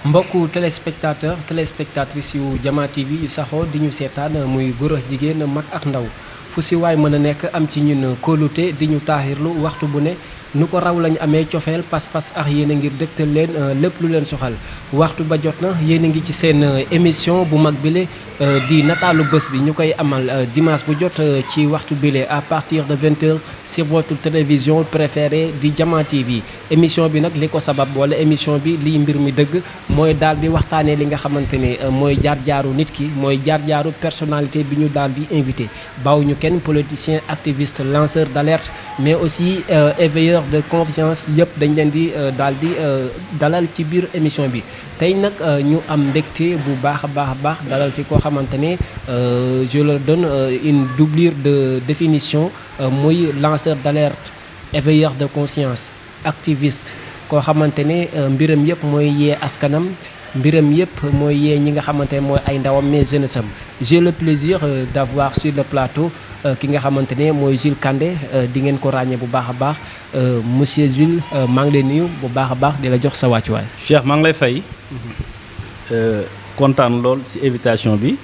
mbokku téléspectatrices yu Jama TV yu saxoo di ñu seetaan muy góor ak jigéen mag ak ndaw fu si waay mën a nekk am ci ñun kóolute di ñu taaxirlu waxtu bu ne nu ko raw lañu amee cofeel pas-pas ak yéen a ngir dëgtal leen lépp lu leen soxal waxtu ba jot na yéen a ngi ci seen émission bu mag bile di nataalu bés bi ñu koy amal dimanche bu jot ci waxtu bile à partir de 20h sur votre télévision préférée di Jama TV émission bi nag li ko sabab wala émission bi liy mbir mi dëgg mooy daal di waxtaanee li nga xamante ne mooy jaar-jaaru nit ki mooy jaar-jaaru personnalité bi ñu daal di invité bawuñu kenn politicien activiste lanceur d'alerte mais aussi éveilleur de confiance yëpp dañ leen di daal di dalal ci biir émission bi tey nag ñu am mbégte bu baax a baax dalal fi koo xamante ne je leur donne une doublure de définition muy lanceur d'alerte éveilleur de conscience activiste koo xamante ne mbiram yëpp mooy yee askanam mbiram yëpp mooy yee ñi nga xamante ne mooy ay ndawam mais jeunesse am j'ai le plaisir d'avoir sur le plateau ki nga xamante ne mooy Jules Kandé di ngeen ko ràññee bu baax a baax monsieur Jules maa ngi lay nuyu bu baax a baax di la jox sa wàccuwaay. Cheikh maa ngi lay fay kontaan lool ci invitation bi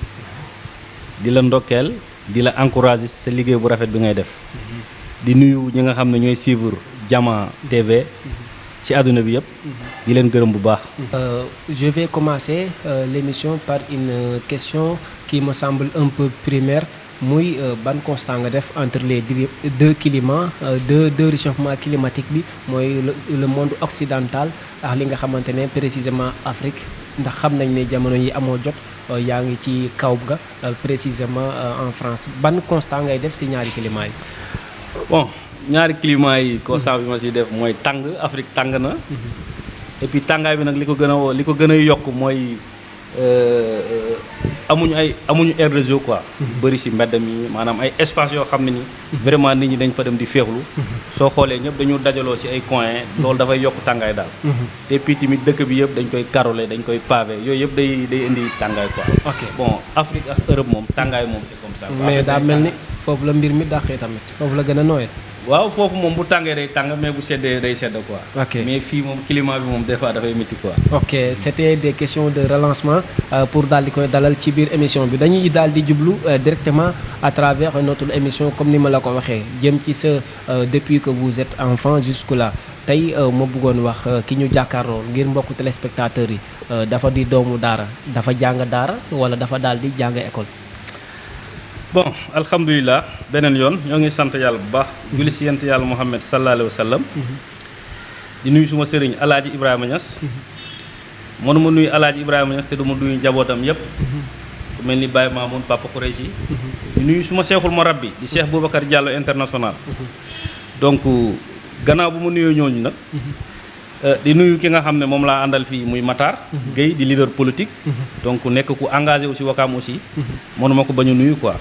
di la ndokkeel di la encourager sa liggéey bu rafet bi ngay def di nuyu ñi nga xam ne ñooy suivre Jama TV. ci àdduna bi yëpp di leen gërëm bu baax. Je vais commencer l'émission par une question qui me semble un peu primaire muy ban constat nga def entre les deux climats deux réchauffement climatique bi mooy le monde occidental ak li nga xamante ne précisément Afrique ndax xam nañ ne jamono yi amoo jot yaa ngi ci kaw ga précisément en France ban constat ngay def ci ñaari climats yi. Bon. ñaari climat yi constat bi ma ci def mooy tàng Afrique tàng na et puis tàngaay bi nag li ko gën a yokk mooy amuñu aire de jeu quoi bëri ci mbedd mi maanaam ay espace yoo xam ne ni vraiment nit ñi dañ fa dem di féexlu soo xoolee ñëpp dañu dajaloo ci ay coins loolu dafay yokk tàngaay daal te puis tamit dëkk bi yëpp dañ koy carrelé dañ koy pavé yooyu yëpp day indi tàngaay quoi. Ok bon Afrique ak Europe moom tàngaay moom c'est comme ça. mais daa mel ni foofu la mbir mi dàqee tamit foofu la gën a nooyee. waaw foofu moom bu tàngee day tàng mais bu seddee day sedd quoi. Ok mais fii moom climat bi moom des fois dafay métti quoi. ok c'était des questions de relancement pour daal di koy dalal ci biir émission bi dañuy daal di jublu directement à travers notre émission comme ni ma la ko waxee jëm ci sa depuis que vous êtes enfant jusque là tey ma bëggoon wax ki ñu jàkkaarloo ngir mbokku téléspectateurs yi dafa di doomu daara dafa jàng daara wala dafa daal di jàng école. bon alhamdulilah beneen yoon ñoo ngi sant yàlla bu baax julli si yent yàlla Muhammad sallallahu alayhi wa sallam di nuyu suma sëriñ alaaji Ibrahima Niass mënuma nuyu alaaji Ibrahima Niass te du ma nuyu njabootam yépp ku mel ni Baye Mamoun Papa Koureyssi di nuyu suma seexul morabbi di Cheikh Boubacar Diallo international donc gannaaw bu ma nuyoo ñooñu nag di nuyu ki nga xam ne moom laa àndal fii muy Matar Gueye di leader politique donc nekk ku engagé aussi Wakaam aussi mënuma ko bañ a nuyu quoi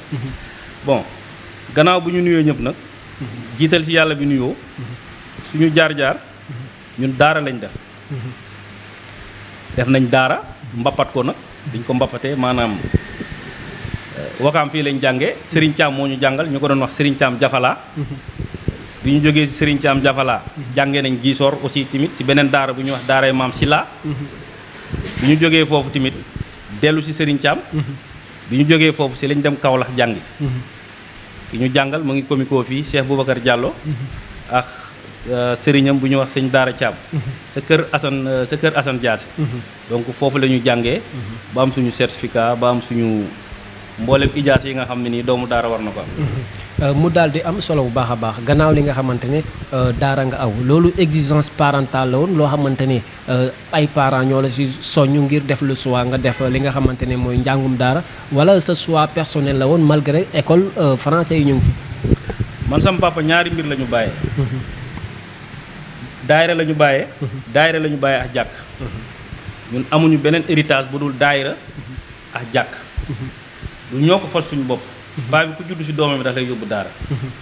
bon gannaaw bu ñu nuyoo ñëpp nag jiital ci yàlla bi nuyoo suñu jaar-jaar ñun daara lañ def nañ daara mbappat ko nag diñ ko mbappatee maanaam Wakaam fii lañ jàngee Serigne Thiam moo ñu jàngal ñu ko doon wax Serigne Thiam Jafala bi ñu jógee ci Serigne Thiam Jafala jàngee nañ Gisoor aussi tamit ci beneen daara bu ñuy wax daaray Maam Silla bi ñu jógee foofu tamit dellu ci Serigne Thiam bi ñu jógee foofu ci lañ dem Kaolack jàngi ki ñu jàngal mu ngi comico fii Cheikh Boubacar Diallo ak sëriñam bu ñuy wax sëñ Daara Thiam sa kër Assane Diassé donc foofu la ñu jàngee ba am suñu certificat ba am suñu mboolem ijaas yi nga xam ne nii doomu daara war na ko am mu daal di am solo bu baax a baax gannaaw li nga xamante ne daara nga aw loolu exigence parentale la woon loo xamante ne ay parents ñoo la ci soññ ngir def le choix nga def li nga xamante ne mooy njàngum daara wala sa choix personnel la woon malgré école français yi ñu ngi fi. man sama papa ñaari mbir la ñu bàyyee. daayira la ñu bàyyee. daayira la ñu bàyyee ak jàkk. ñun amuñu beneen héritage bu dul daayira ak jàkk. lu ñoo ko fas suñu bopp. baa bi ku judd ci doomam bi daf lay yóbbu daara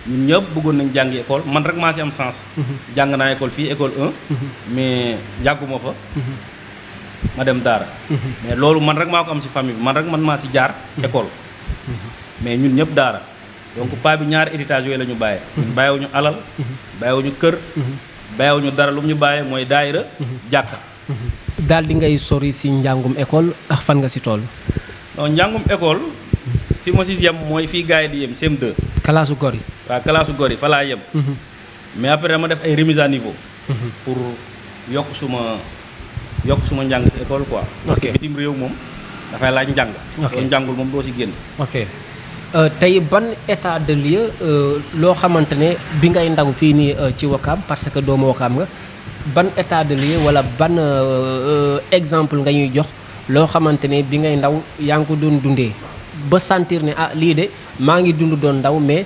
ñun ñëpp bëggoon nañ jàngi école man rek maa ci am sens jàng naa école fii école 1 mais jàgguma fa ma dem daara mais loolu man rek maa ko am ci famille bi man maa ci jaar école mais ñun ñëpp daara donc paa bi ñaari héritage yooyu la ñu bàyyee ñun bàyyiwuñu alal bàyyiwuñu kër bàyyiwuñu dara lu mu ñu bàyyee mooy daayira jàkka daal di ngay sori si njàngum école ak fan nga si toll. non njàngum école fi ma si yem mooy fii gars yi di yem CM2. kalaasu gor yi. waaw kalaasu gor yi fa laa yem. mais après dama def ay remise à niveau. pour yokk suma njàng si école quoi. parce que bitim réew moom dafay laaj njàng. soo njàngul moom doo si génn. ok tey ban état de lieu loo xamante ne bi ngay ndaw fii nii ci Wakaam parce que doomu Wakaam nga ban état de lieu wala ban exemple nga ñuy jox loo xamante ne bi ngay ndaw yaa ngi ko doon dundee ba sentir ne ah lii de maa ngi dund doon ndaw mais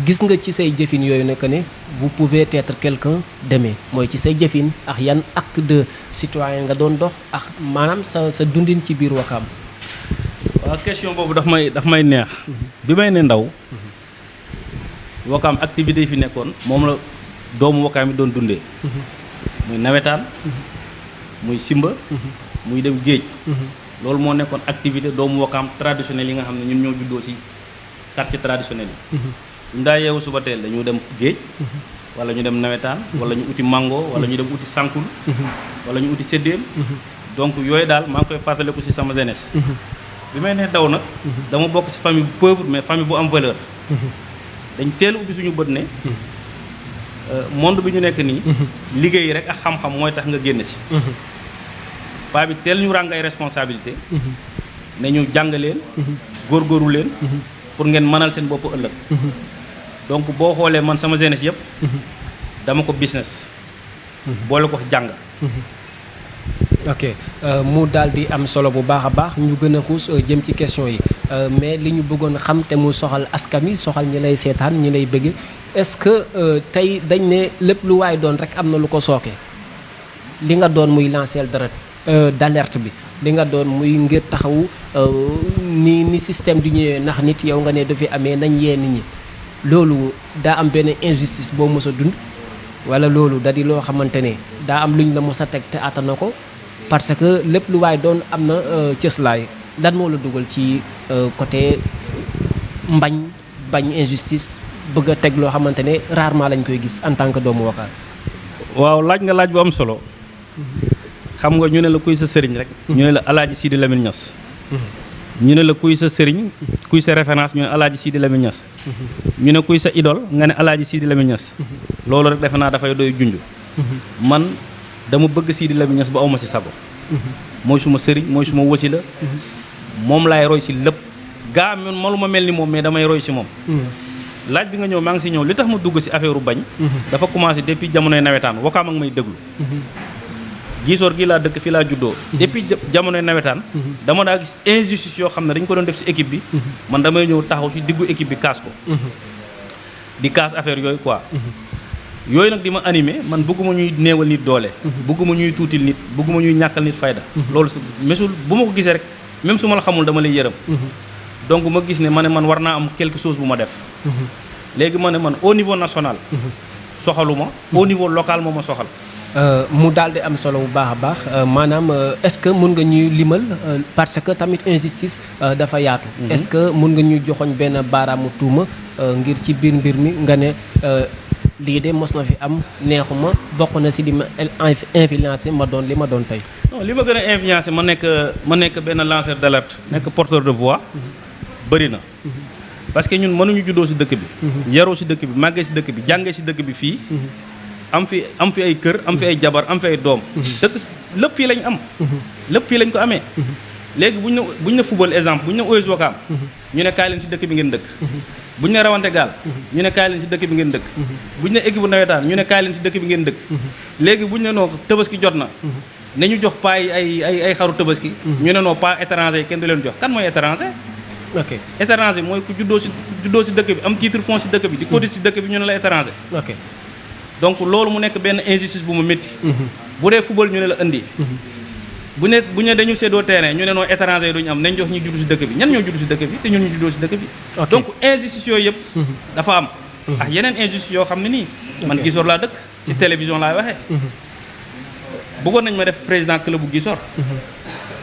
gis nga ci say jëfin yooyu ne que ne vous pouvez être quelqu'un demain mooy ci say jëfin ak yan acte de citoyen nga doon dox ak maanaam sa dundin ci biir Wakaam. waaw question boobu daf may neex. bi may ne ndaw. Wakaam activité yi fi nekkoon moom la doomu Wakaam yi doon dundee. muy nawetaan. muy simba. muy dem géej. loolu moo nekkoon activité doomu Wakaam traditionnel yi nga xam ne ñun ñoo juddoo ci quartier traditionnel yi. ñu daa yeewu suba teel dañu dem géej. wala ñu dem nawetaan. wala ñu uti mango wala ñu dem uti sankul. wala ñu uti séddéem. donc yooyu daal maa ngi koy fàttaliku ci sama jeunesse. bi may ne daw nag dama bokk ci famille bu pauvre mais famille bu am valeur. dañ teel ubbi suñu bët ne monde bi ñu nekk nii liggéey rek ak xam-xam mooy tax nga génn ci. paa bi teel ñu ràng ay responsabilité ne ñu jàng leen góorgóorlu leen pour ngeen mënal seen bopp ëllëg. donc boo xoolee man sama jeunesse yëpp dama ko business boole ko jàng. ok mu daal di am solo bu baax a baax ñu gën a xuus jëm ci question yi mais li ñu bëggoon xam te mu soxal askan wi soxal ñi lay seetaan ñi lay bëgg est-ce que tey dañ ne lépp lu waay doon rek am na lu ko sooke li nga doon muy lanceur d'alerte bi li nga doon muy ngir taxawu ni système di ñëwee ndax nit yow nga ne dafay amee nañ yee nit ñi loolu daa am benn injustice boo mos a dund wala loolu da di loo xamante ne daa am luñ la mos a teg te àttana ko. parce que lépp lu waay doon am na cëslaay lan moo la dugal ci côté bañ injustice bëgg a teg loo xamante ne rarement lañ koy gis en tant que doomu Wakaam. waaw laaj nga laaj bu am solo. xam nga ñu ne la kuy sa sëriñ rek. ñu ne la Alaaji Sidi Lamine Niass. ñu ne la kuy sa sëriñ kuy sa référence ñu ne Alaaji Sidi Lamine Niass. ñu ne kuy sa idole nga ne Alaaji Sidi Lamine Niass. loolu rek defe naa dafay doy junj. man. dama bëgg Sidi Lamine Niass ba awma ci sago. mooy suma sëriñ mooy suma wasila. moom laay roy ci lépp. gaa man maluma mel ni moom mais damay roy ci moom. laaj bi nga ñëw maa ngi ci ñëw li tax ma dugg ci affaire bañ. dafa commencé depuis jamonoy nawetaan Wakaam ak may déglu. gisoor gii laa dëkk fii laa juddoo. depuis jamonoy nawetaan. dama daa gis injustice yoo xam ne dañ ko doon def ci équipe bi. man damay ñëw taxaw ci diggu équipe bi kaas ko. di kaas affaire yooyu quoi. yooyu nag di ma animé man bëgguma ñuy néewal nit doole. bëgguma ñuy tuutil nit bëgguma ñuy ñàkkal nit fayda. loolu su mesul bu ma ko gisee rek même su ma la xamul dama lay yërëm. donc ma gis ne ma ne man war naa am quelque chose bu ma def. léegi ma ne man au niveau national. soxaluma au niveau local moo ma soxal. mu daal di am solo bu baax a baax maanaam est-ce que mun nga ñuy limal parce que tamit injustice dafa yaatu. est-ce que mun nga ñuy joxoñ benn baaraamu tuuma ngir ci biir mbir mi nga ne. lii de mos na fi am neexuma bokk na ci li ma influencé ma doon li ma doon tey. non li ma gën a influencé ma nekk benn lanceur d'alerte nekk porteur de voix bëri na. parce que ñun mënuñu juddoo ci dëkk bi. yaroo ci dëkk bi màggee ci dëkk bi jàngee ci dëkk bi fii. am fi ay kër am fi ay jabar am fi ay doom. dëkk lépp fii lañ am. lépp fii lañ ko amee. léegi buñ ne football exemple buñ ne OS Wakaam ñu ne kaay leen ci dëkk bi ngeen dëkk. bu ñu ne rawante gaal ñu ne kaay leen ci dëkk bi ngeen dëkk. bu ñu ne équipe bu nawetaan ñu ne kaay leen ci dëkk bi ngeen dëkk. léegi bu ñu ne noo tabaski jot na ne ñu jox paa yi ay xaru tabaski. ñu ne noo paa étranger yi kenn du leen jox kan mooy étranger. ok étranger mooy ku juddoo ci dëkk bi am titre foncier ci dëkk bi di cotiser ci dëkk bi ñu ne la étranger. ok donc loolu mu nekk benn injustice bu ma métti. bu dee football ñu ne la indi. bu ne dañu séddoo terrain ñu ne noo étranger yi duñu am nañ jox ñi juddu ci dëkk bi ñan ñoo juddu ci dëkk bi te ñun ñu juddoo ci dëkk bi. donc injustice yooyu yëpp. dafa am. ak yeneen injustice yoo xam ne nii. man Gisoor laa dëkk. ci télévision laay waxee. bëggoon nañ ma def président club bu Gisoor.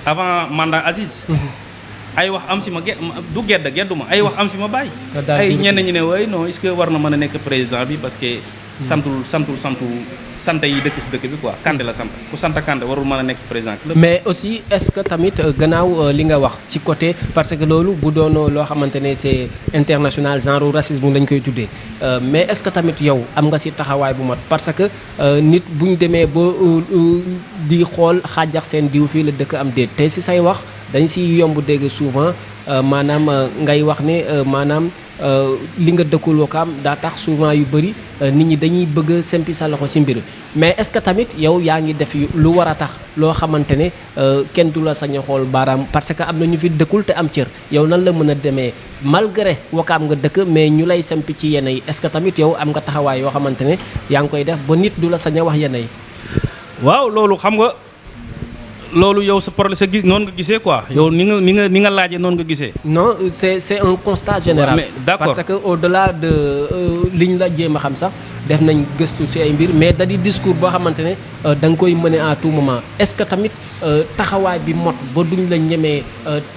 avant mandat Aziz. ay wax am si ma du geddu ma ay wax am si ma bàyyi. ay ñenn ñi ne way non est-ce que war na mën a nekk président bi parce que sant yi dëkk si dëkk bi quoi Kandé la sant ku sant Kandé warul mën a nekk président club. mais aussi est-ce que tamit gannaaw li nga wax ci côté parce que loolu bu doon loo xamante ne c'est international genre racisme lañ koy tuddee mais est-ce que tamit yow am nga ci taxawaay bu mat parce que nit bu ñu demee ba di xool xaajax seen diw fii la dëkk am déet te ci say wax dañ ci yomb dégg souvent maanaam ngay wax ne maanaam li nga dëkkul Wakaam daa tax souvent yu bëri nit ñi dañuy bëgg a sempi sa loxo ci mbir mais est-ce que tamit yow yaa ngi def lu war a tax loo xamante ne kenn du la sañ a xool baaraam parce que am na ñu fi dëkkul te am cër yow nan la mën a demee malgré Wakaam nga dëkk mais ñu lay sempi ci yenn yi est-ce que tamit yow am nga taxawaay yoo xamante ne yaa ngi koy def ba nit du la sañ a wax yenn yi. waaw loolu xam nga. loolu yow sa problème sa gis noonu nga gisee quoi yow ni nga laajee noonu nga gisee. non c'est un constat général. mais d'accord parce que au-delà de liñ la jéem a xam sax def nañ gëstu ci ay mbir mais da di discours boo xamante ne da nga koy mener à tout moment est-ce que tamit taxawaay bi mot ba duñ la ñemee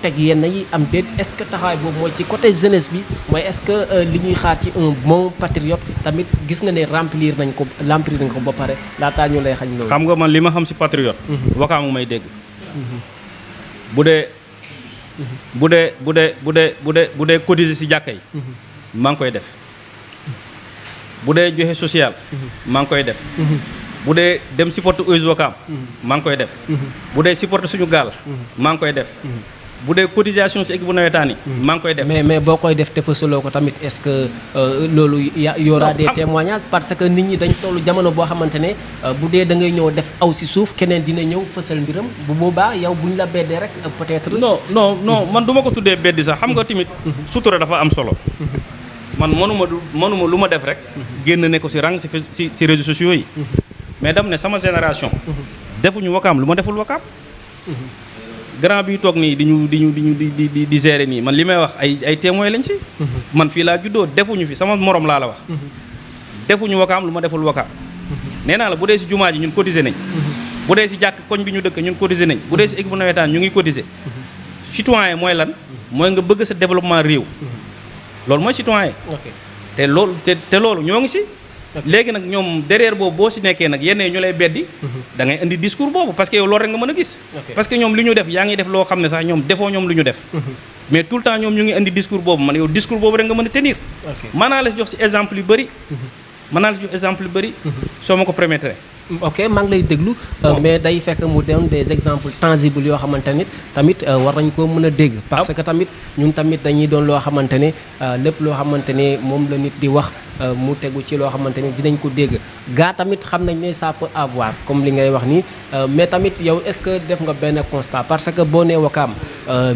teg yenn yi am déet est-ce que taxawaay boobu mooy ci côté jeunesse bi mooy est-ce que li ñuy xaar ci un bon patriote tamit gis nga ne remplir nañ ko ba pare laataa ñu lay xañ loolu. xam nga man li ma xam ci patriote. Wakaam may dégg. bu dee cotiser ci jàkka yi maa ngi koy def bu dee joxe social maa ngi koy def bu dee dem supporter US Wakaam maa ngi koy def bu dee supporter suñu gaal maa ngi koy def bu dee cotisation ci équipe bu nawetaan yi maa ngi koy def mais boo koy def te fësaloo ko tamit est-ce que loolu y aura des témoignages parce que nit ñi dañ tollu jamono boo xamante ne bu dee da ngay ñëw def aw ci suuf keneen dina ñëw fësal mbiram bu boobaa yow bu ñu la beddee rek peut-être. non man du ma ko tuddee beddi sax xam nga tamit sutura dafa am solo man mënuma lu ma def rek génn ne ko ci rang ci réseaux sociaux yi mais dam ne sama génération defuñu Wakaam lu ma deful Wakaam grand bi toog nii di gérer nii man li may wax ay témoins lañ ci man fii laa juddoo defuñu fi sama morom laa la wax defuñu Wakaam lu ma deful Wakaam nee naa la bu dee ci jumaa ji ñun cotiser nañ bu dee ci jàkk koñ bi ñu dëkk ñun cotiser nañ bu dee ci équipe bu nawetaan ñu ngi cotiser citoyen mooy lan mooy nga bëgg sa développement réew loolu mooy citoyen te loolu ñoo ngi ci léegi nag ñoom derrière boobu boo ci nekkee nag yenn ñu lay beddi da ngay indi discours boobu parce que yow loolu rek nga mën a gis parce que ñoom li ñu def yaa ngi def loo xam ne sax ñoom defoo ñoom lu ñu def mais tout le temps ñoom ñu ngi indi discours boobu man yow discours boobu rek nga mën a tenir mën naa la jox ci exemple yu bëri soo ma ko permettre ok maa ngi lay déglu mais day fekk mu doon des exemples tangibles yoo xamante ne tamit war nañ koo mën a dégg parce que tamit ñun tamit dañuy doon loo xamante ne lépp loo xamante ne moom la nit di wax mu tegu ci loo xamante ne dinañ ko dégg gaa tamit xam nañ ne ça peut avoir comme li ngay wax nii mais tamit yow est-ce que def nga benn constat parce que boo nee Wakaam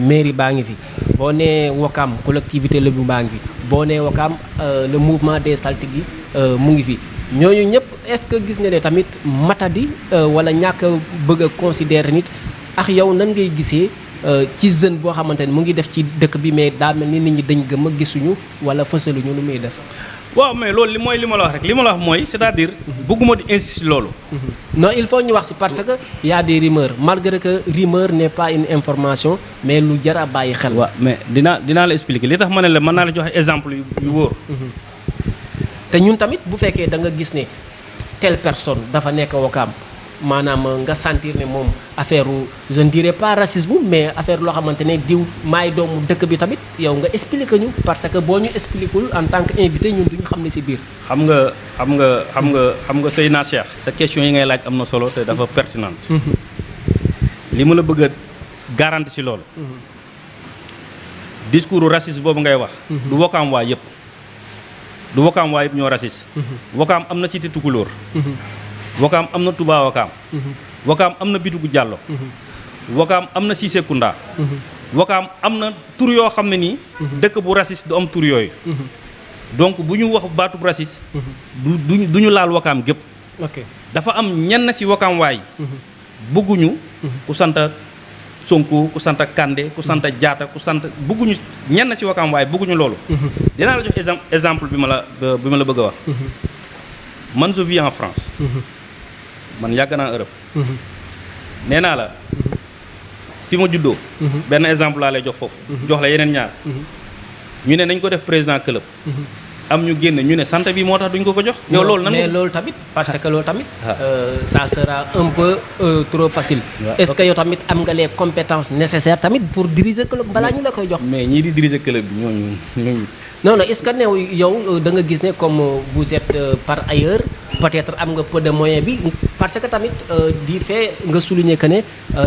mairie baa ngi fi boo nee Wakaam collectivité Lébu baa ngi fi boo nee Wakaam le mouvement des saltiguis mu ngi fi ñooñu ñëpp est-ce que gis nga ne tamit matadi wala ñàkk a bëgg a considérer nit ak yow nan ngay gisee ci jeune boo xamante ne mu ngi def ci dëkk bi mais daa mel ni nit ñi dañ gëm a gisuñu wala fësaluñu lu muy def. waaw mais loolu li ma la wax rek li ma la wax mooy c'est-à-dire bëgguma di insister loolu. non il faut ñu wax ci parce que y a des rumeurs malgré que rumeur n'est pas une information mais lu jar a bàyyi xel. waaw mais dinaa la expliquer li tax ma ne la mën naa la joxe exemple yu wóor. te ñun tamit bu fekkee da nga gis ne telle personne dafa nekk Wakaam maanaam nga sentir ne moom affaire je ne dirais pas racisme mais affaire loo xamante ne diw maay doomu dëkk bi tamit yow nga expliquer ñu parce que boo ñu expliquer en tant que invité ñun duñu xam ne ci biir. xam nga Seydina Cheikh sa question yi ngay laaj am na solo te dafa pertinente. li ma la bëgg a garanti ci loolu. discours raciste boobu ngay wax. du Wakaam waa yëpp. du Wakaam waa yëpp ñoo raciste. Wakaam am na cité tukulóor. Wakaam am na Touba Wakaam. Wakaam am na Bitugu Jàllo. Wakaam am na Cissé Kounda. Wakaam am na tur yoo xam ne nii. dëkk bu raciste du am tur yooyu. donc bu ñu wax baatub raciste. du ñu laal Wakaam gépp. dafa am ñenn ci Wakaam waay. bëgguñu ku sant Sonko ku sant Kandé ku sant Diatta ku sant bëgguñu ñenn ci Wakaam waaye bëgguñu loolu. dinaa la jox exemple bi ma la bëgg a wax. man je vis en France. man yàgg naa Europe. nee naa la fi ma juddoo. benn exemple laa lay jox foofu. jox la yeneen ñaar. ñu ne nañ ko def président club. am ñu génn ñu ne santé bi moo tax duñ ko ko jox. yow loolu nan mais loolu tamit parce que loolu tamit. ça sera un peu trop facile. Est-ce que yow tamit am nga les compétences nécessaires tamit pour diriger club balaa ñu la koy jox. mais ñii di diriger club bi ñooñu. non est-ce que new yow da nga gis ne comme vous êtes par ailleurs peut-être am nga peu de moyen bi parce que tamit di fait nga souligner que ne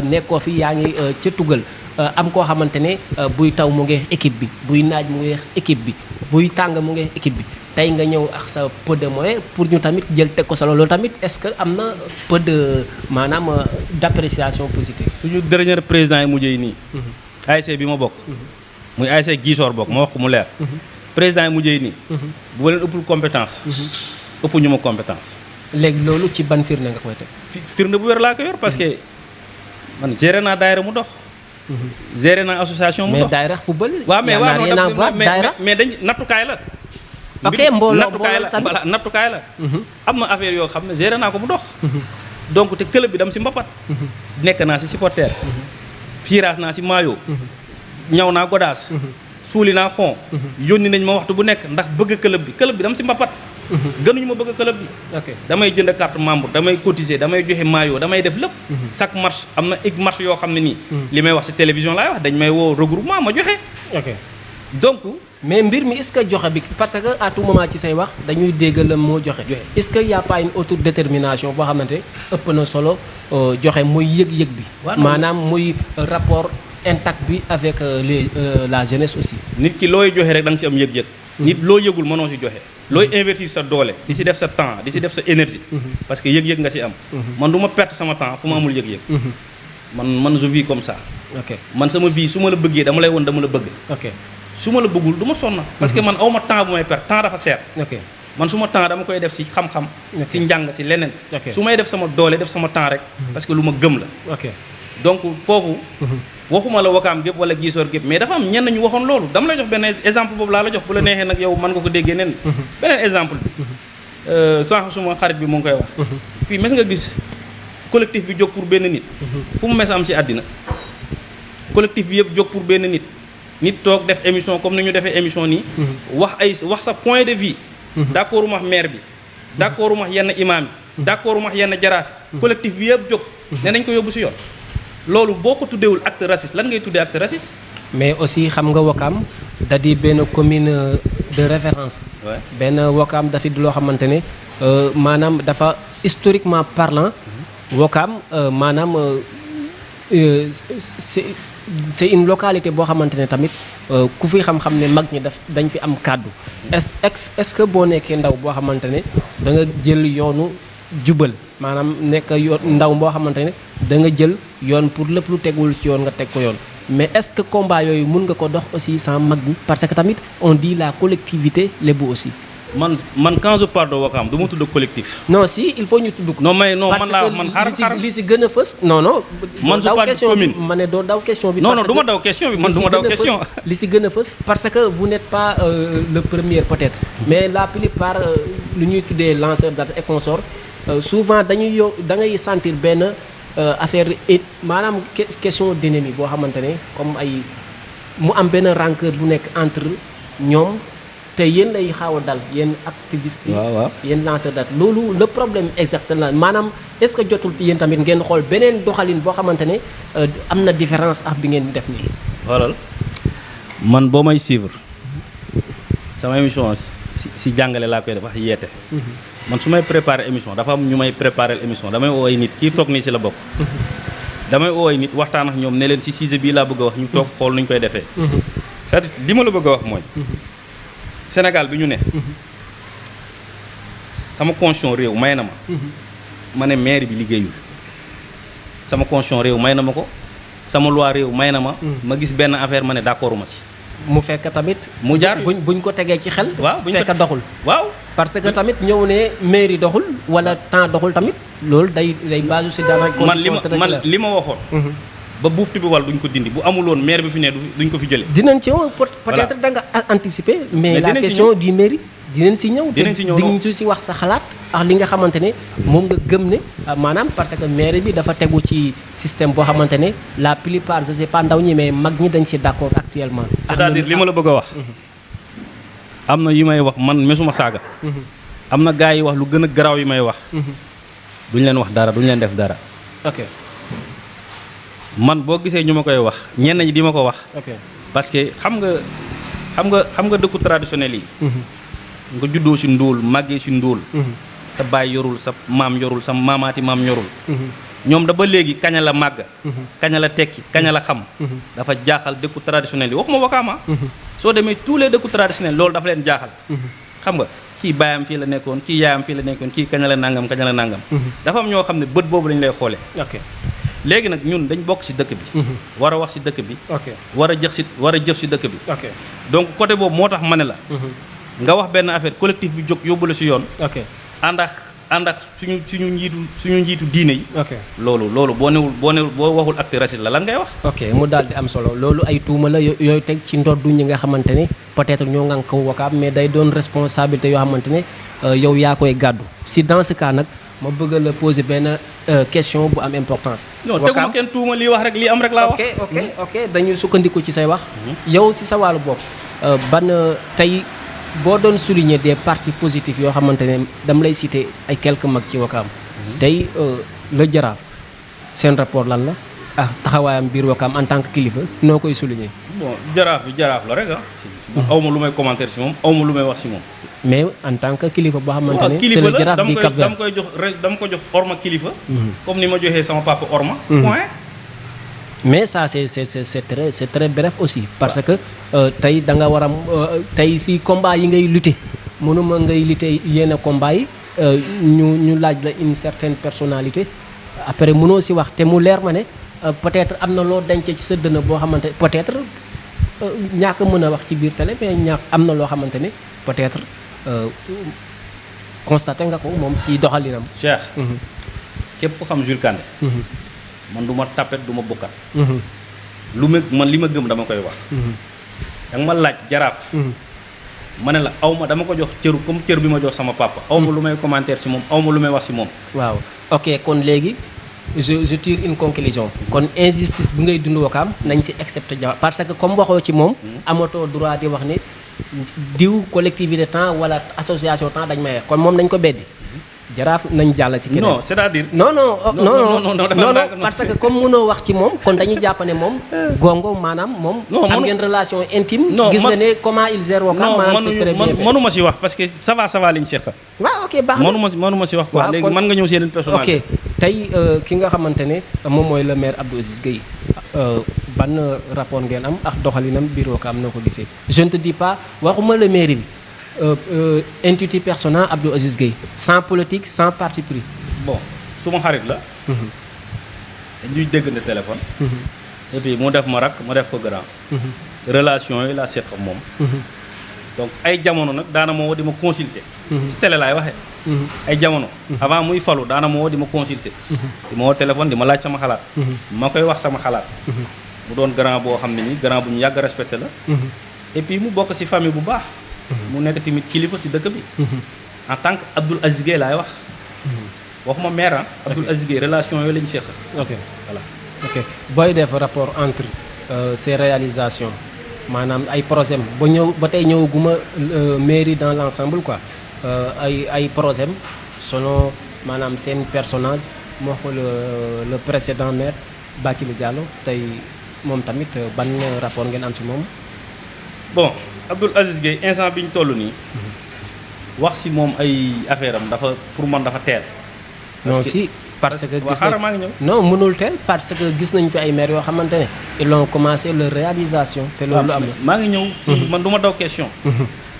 nekkoo fi yaa ngi ca tugal am koo xamante ne buy taw mu ngi équipe bi buy naaj mu ngi équipe bi buy tàng mu ngi équipe bi tey nga ñëw ak sa peu de moyen pour ñu tamit jël teg ko sa loolu tamit est-ce que am na peu de maanaam d'appréciation positive. suñu dernier président yi mujjee nii. ASC bi ma bokk. muy ASC Gisor bokk ma wax ko mu leer. président yi mujjee nii. bu ma leen ëppul compétence. ëpp ñu ma compétence. léegi loolu ci ban firnde nga koy teg. firnde bu wér laa ko yor parce que man géré naa daayira mu dox. géré naa association mu dox mais daayira football. waaw mais mais dañ nattukaay la. ok mbooloo nattukaay la voilà nattukaay la. am na affaire yoo xam ne géré naa ko mu dox. donc te club bi dam si mbapat. nekk naa si supporter. fiiraas naa si maillot. ñaw naa godaas. suuli naa xon. yónni nañ ma waxtu bu nekk ndax bëgg club bi dam si mbapat. gënuñu ma bëgg club bi. damay jënd carte membre damay cotiser damay joxe maillot damay def lépp. chaque match am na match yoo xam ne nii. li may wax ci télévision laay wax dañ may woo regroupement ma joxe. donc. mais mbir mi est-ce que joxe bi parce que à tout moment ci say wax dañuy dégg la moo joxe. est-ce que y a pas une autodétermination boo xamante ëpp na solo joxe muy yëg-yëg bi. maanaam muy rapport intact bi avec la jeunesse aussi. nit ki looy joxe rek da nga ci am yëg-yëg. nit loo yëgul mënoo ci joxe. looy investir sa doole di ci def sa temps di ci def sa énergie. parce que yëg-yëg nga ci am. man du ma perte sama temps fu ma amul yëg-yëg. man je vis comme ça. man sama vie su ma la bëggee dama lay woon dama la bëgg. su ma la bëggul du ma sonn. parce que man aw ma temps bu may perte temps dafa seer. man su ma temps dama koy def ci xam-xam. ci njàng ci leneen. su may def sama doole def sama temps rek. parce que lu ma gëm la. donc foofu. waxuma la Wakaam gépp wala Gisor gépp mais dafa am ñenn ñu waxoon loolu dama lay jox benn exemple boobu laa la jox bu la neexee nag yow mën nga ko déggee nen beneen exemple bi sànq suma xarit bi mu ngi koy wax fii mes nga gis collectif bi jóg pour benn nit fu mu mes am ci àddina collectif bi yëpp jóg pour benn nit toog def émission comme ni ñu defee émission nii wax sa point de vue d'accord umax maire bi d'accord umax yenn imam yi d'accord umax yenn jaraaf yi collectif bi yëpp jóg ne nañ ko yóbbu ci yoon loolu boo ko tuddewul acte raciste lan ngay tuddee acte raciste. mais aussi xam nga Wakaam da di benn commune de référence. benn Wakaam dafa di loo xamante ne maanaam dafa historiquement parlant. Wakaam maanaam c'est une localité boo xamante ne tamit ku fi xam-xam ne mag ñi dañ fi am kàddu. est-ce que boo nekkee ndaw boo xamante ne da nga jël yoonu jubal maanaam nekk yoon ndaw boo xamante ne da nga jël yoon pour lépp lu tegul ci yoon nga teg ko yoon mais est-ce que combat yooyu mun nga ko dox aussi sans mag ñi parce que tamit on dit la collectivité lébu aussi. man quand je parle de Wakaam du ma tudd collectif. non si il faut ñu tudd ko. non mais non man laa man xaaral li si gën a fës. non man je parle de commune ma ne doo daw question bi. non du ma daw question bi man du ma daw question. li si gën a fës parce que vous n'êtes pas le premier peut-être. mais la plupart lu ñuy tuddee lanceur d'alerte et consort souvent dañuy da ngay sentir benn affaire maanaam question d'ennemi boo xamante ne comme ay mu am benn rancœur bu nekk entre ñoom. te yéen lay xaaw a dal yéen activistes yi yéen lanceur d'alerte loolu le problème exact la maanaam est-ce que jotul yéen tamit ngeen xool beneen doxalin boo xamante ne am na différence ak bi ngeen def nii. xoolal man boo may suivre sama émission si jàngale laa koy def wax yeete. man su may préparer émission dafa am ñu may préparer émission damay woo ay nit kii toog nii si la bokk. damay woo ay nit waxtaan ak ñoom ne leen si sujet bii laa bëgg a wax ñu toog xool nu ñu koy defee. c'est-à-dire li ma la bëgg a wax mooy. Sénégal bi ñu ne sama constitution réew may na ma ma ne maire bi liggéeyul sama constitution réew may na ma ko sama loi réew may na ma ma gis benn affaire ma ne d'accord ma si mu fekk tamit mu jaar buñ ko tegee ci xel waaw fekk doxul waaw parce que tamit ñëw ne mairie doxul wala temps doxul tamit loolu day base si dara man li ma waxoon ba buuftu bi wal duñ ko dindi bu amuloon maire bi fi ne duñ ko fi jëlee. dinañ ci ñëw peut-être da nga anticiper. mais la question du mairie dinañ si ñëw. dinañ si wax sa xalaat ak li nga xamante ne moom nga gëm ne maanaam parce que mairie bi dafa tegu ci système boo xamante ne la plupart je sais pas ndaw ñi mais mag ñi dañ si d'accord actuellement. c'est-à-dire li ma la bëgg a wax. am na yi may wax man mesuma saaga. am na gars yi wax lu gën a garaaw yi may wax. duñ leen wax dara duñ leen def dara. ok man boo gisee ñu ma koy wax ñenn ñi di ma ko wax. ok parce que xam nga dëkku traditionnel yi. nga juddoo si ndóol màggee si ndóol. sa baay yorul sa maam yorul sa maamaati maam yorul. ñoom da ba léegi kaña la màgg. kaña la tekki kaña la xam. dafa jaaxal dëkku traditionnel yi waxuma Wakaam. soo demee tous les dëkku traditionnel loolu dafa leen jaaxal. xam nga kii baayam fii la nekkoon kii yaayam fii la nekkoon kii kaña la nangam kaña la nangam. dafa am ñoo xam ne bët boobu lañ lay xoolee. ok léegi nag ñun dañ bokk ci dëkk bi. war a wax ci dëkk bi. ok war a jëf ci dëkk bi. ok donc côté boobu moo tax ma ne la. nga wax benn affaire collectif bi jóg yóbbu la ci yoon. ok ànd ak suñu njiitu diine yi. ok loolu boo waxul acte raciste la lan ngay wax. ok mu daal di am solo loolu ay tuuma la yooyu teg ci ndoddu ñi nga xamante ne peut-être ñoo ngan ko Wakaam mais day doon responsabilité yoo xamante ne yow yaa koy gàddu si dans ce cas nag ma bëgg la poser benn question bu am importance. non teguma kenn tuuma lii wax rek lii am rek laa wax. ok dañuy sukkandiku ci say wax. yow si sa wàllu bopp ban tey boo doon souligner des parties positifs yoo xamante ne dama lay citer ay quelques mag ci Wakaam. tey le Jaraaf seen rapport lan la ah taxawaayam biir Wakaam en tant que kilifa noo koy souligner. bon jaraaf la rek ah. aw ma lu may commentaire si moom aw ma lu may wax si moom. mais en tant que kilifa boo xamante ne c'est le Jaraaf di Cap Vert dama koy jox orma kilifa. comme ni ma joxee sama papa orma. point. mais ça c'est très bref aussi parce que tey da nga war a tey si combat yi ngay lutter mënuma ngay lutter yenn combat yi ñu laaj la une certaine personnalité après mënoo si wax te mu leer ma ne peut-être am na loo dencee ci sa dënn boo xamante peut-être ñàkk mën a wax ci biir télé mais ñàkk am na loo xamante ne peut-être constaté nga ko moom ci doxalinam. Cheikh. képp ko xam Jules Kandé. man du ma tapet du ma bokkat. li ma gëm dama koy wax. danga ma laaj Jaraaf. ma ne la aw ma dama ko jox cëru comme cër bi ma jox sama papa. aw ma lu may commentaire ci moom aw ma lu may wax ci moom. waaw ok kon léegi je tire une conclusion. kon injustice bi ngay dund Wakaam nañ ci accepter Jaraaf parce que comme waxoo ci moom. amatoo droit di wax ne diw collectivité temps wala association temps dañ may kon moom nañ ko beddi. Jaraaf nañ jàll ci keneen. non c'est-à-dire. non parce que comme mënoo wax ci moom kon dañuy jàpp ne moom. gongo maanaam moom. am ngeen relation intime. gis nga ne comment il gère Wakaam. maanaam c'est très bien fait mënuma si wax parce que ça va liñ seq. waaw ok baax na mënuma si wax quoi léegi mën nga ñëw si yeneen personnalité. ok tey ki nga xamante ne moom mooy le maire Abdou Aziz Gueye ban rapport ngeen am ak doxalinam biir Wakaam noo ko gisee je ne te dis pas waxuma le maire bi. entité personnelle Abdou Aziz Gueye sans politique sans parti pris. bon suma xarit la. dañuy déggante téléphone. et puis mu def ma rak ma def ko grand. relation yi laa seq ak moom. donc ay jamono nag daana ma woo di ma consulter. ci télé laay waxee. ay jamono. avant muy falu daana ma woo di ma consulter. di ma woo téléphone di ma laaj sama xalaat. ma koy wax sama xalaat. mu doon grand boo xam ne nii grand bu ñu yàgg respecté la. et puis mu bokk ci famille bu baax. mu nekk tamit kilifa ci dëkk bi. en tant que Abdou Aziz Gueye laay wax. waxuma maire Abdou Aziz Gueye relation yooyu lañu seq. ok voilà ok booy def rapport entre ces réalisations maanaam ay projet ba tey ñëwaguma mairie dans l'ensemble quoi ay projet selon maanaam seen personnage moo xool le précédent maire Bathily Diallo tey moom tamit ban rapport ngeen am ci moom. bon Abdou Aziz Gueye instant bi ñu toll nii. wax ci moom ay affaire am dafa pour man dafa teel. non si parce que gis nañ maa ngi ñëw. non mënul teel parce que gis nañ fi ay maires yoo xamante ne ils ont commencé leur réalisation. te loolu am na maa ngi ñëw. man du ma daw question.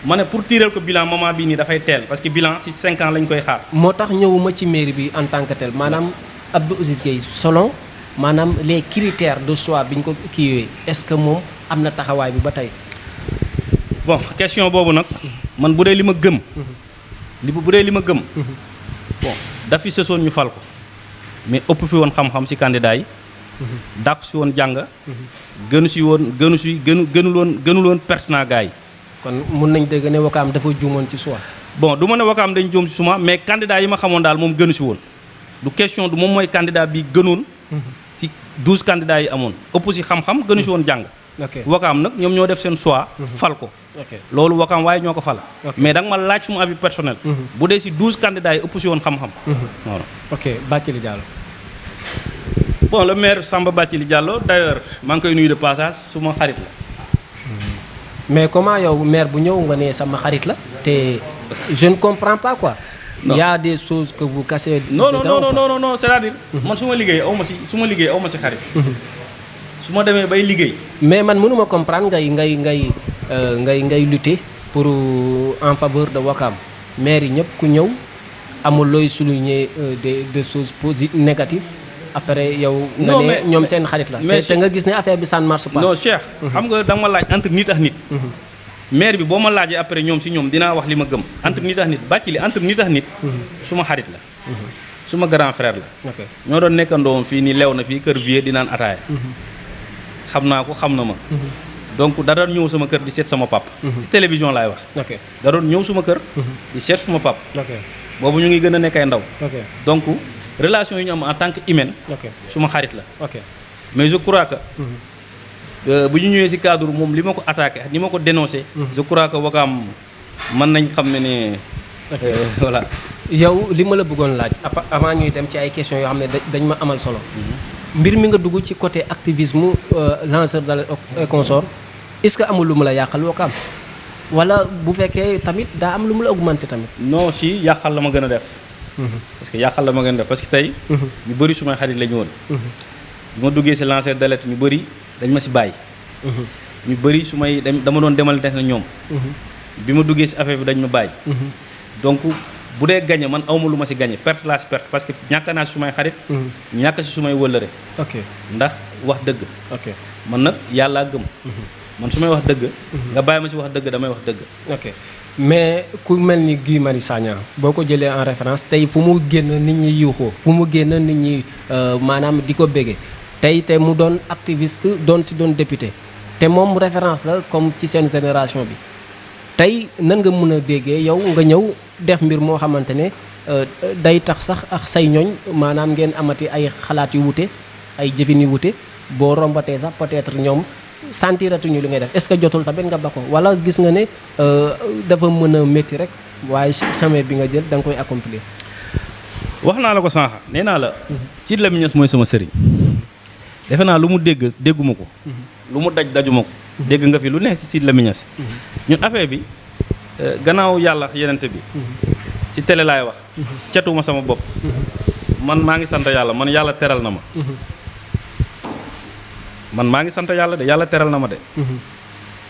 ma ne pour tirer ko bilan moment bii nii dafay teel parce que bilan ci 5 ans lañ koy xaar. moo tax ñëwuma ci mairie bi en tant que tel maanaam Abdou Aziz Gueye selon maanaam les critères de choix bi ñu ko kii yooyu est-ce que moom am na taxawaay bi ba tey. bon question boobu nag man bu dee li ma gëm. bu dee li ma gëm. bon daf fi sësoon ñu fal ko mais ëpp fi woon xam-xam ci candidat yi. dàq si woon jàng. gënul woon pertinent gars yi. kon mun nañ dégg ne Wakaam dafa juumoon ci choix. bon du ma ne Wakaam dañ juum ci suma mais candidat yi ma xamoon daal moom gënu si woon du question du moom mooy candidat bi gënoon. ci 12 candidats yi amoon ëpp si xam-xam gënu si woon jàng. Wakaam nag ñoom ñoo def seen choix fal ko loolu Wakaam waaye ñoo ko fal mais da nga ma laaj suma avis personnel bu dee si 12 candidats yi ëpp si woon xam-xam voilà. ok Bathily Diallo. bon le maire Samba Bathily Diallo d'ailleurs maa ngi koy nuyu de passage suma xarit la mais comment yow maire bu ñëw nga ne sama xarit la te je ne comprends pas quoi. Non. Il y a des choses que vous cassez. non non dedans, non quoi. non non c'est-à-dire man su ma liggéey aw ma si xarit su ma demee bay liggéey mais man mënuma comprendre ngay lutter pour en faveur de Wakam maire yi ñëpp ku ñëw amul looy souligner des choses négatives après yow. nga Non, ne mais- ñoom seen xarit la. mais te nga gis ne affaire bi ça ne marche pas. non Cheikh xam nga da nga ma laaj entre nit ak nit maire bi boo ma laajee après ñoom si ñoom dinaa wax li ma gëm entre nit ak nit Bathily entre nit ak nit suma xarit la suma grand frère la ok ñoo doon nekkandoom fii ni lew na fii kër vie di naan ataaya xam naa ko xam na ma donc da doon ñëw sama kër di seet sama pap si télévision laay wax ok da doon ñëw suma kër di seet suma pap ok boobu ñu ngi gën a nekk ay ndaw ok donc relation yi ñu am en tant que humaine ok suma xarit la ok mais je crois que bu ñu ñëwee si cadre moom li ma ko attaqué ni ma ko dénoncé je crois que Wakaam mën nañ xam ne voilà yow li ma la bëggoon laaj avant ñuy dem ci ay questions yoo xam ne dañ ma amal solo mbir mi nga dugg ci côté activisme lanceur d'alerte et consort est-ce que amul lu mu la yàqal Wakam wala bu fekkee tamit daa am lu mu la augmenté tamit. non si yàqal la ma gën a def parce que yàqal la ma gën a def parce que tey ñu bëri sumay xarit la ñu woon bi ma duggee si lanceur d'alerte ñu bëri dañ ma si bàyyi ñu bëri su may dama doon demal def na ñoom bi ma duggee si affaire bi dañ ma bàyyi donc bu dee gagné man awma lu ma si gagné perte laa si perte parce que ñàkk naa si sumay xarit ñàkk si sumay wëllëre ok ndax wax dëgg ok man nag yàllaa gëm man su may wax dëgg nga bàyyi ma si wax dëgg damay wax dëgg ok mais ku mel ni Guy Marius Sagna boo ko jëlee en référence tey fu mu génn nit ñi yuuxoo fu mu génn nit ñi maanaam di ko bége tey te mu doon activiste doon député te moom référence la comme ci seen génération bi tey nan nga mën a déggee yow nga ñëw def mbir moo xamante ne day tax sax ak say ñooñ maanaam ngeen amati ay xalaat yu wute ay jëfin yu wute boo rombatee sax peut-être ñoom sentiratuñu li ngay def est-ce que jotul tamit nga ba ko wala gis nga ne dafa mën a métti rek waaye chemin bi nga jël da nga koy accomplir. wax naa la ko sànq nee naa la Sidy Lamine Niass mooy sama sëriñ defe naa lu mu dégg dégguma ko lu mu dajuma ko dégg nga fi lu ne si Sidy Lamine Niass ñun affaire bi gannaaw yàlla yenente bi ci télé laay wax catuma sama bopp man maa ngi sant yàlla man yàlla teral na ma man maa ngi sant yàlla de yàlla teral na ma de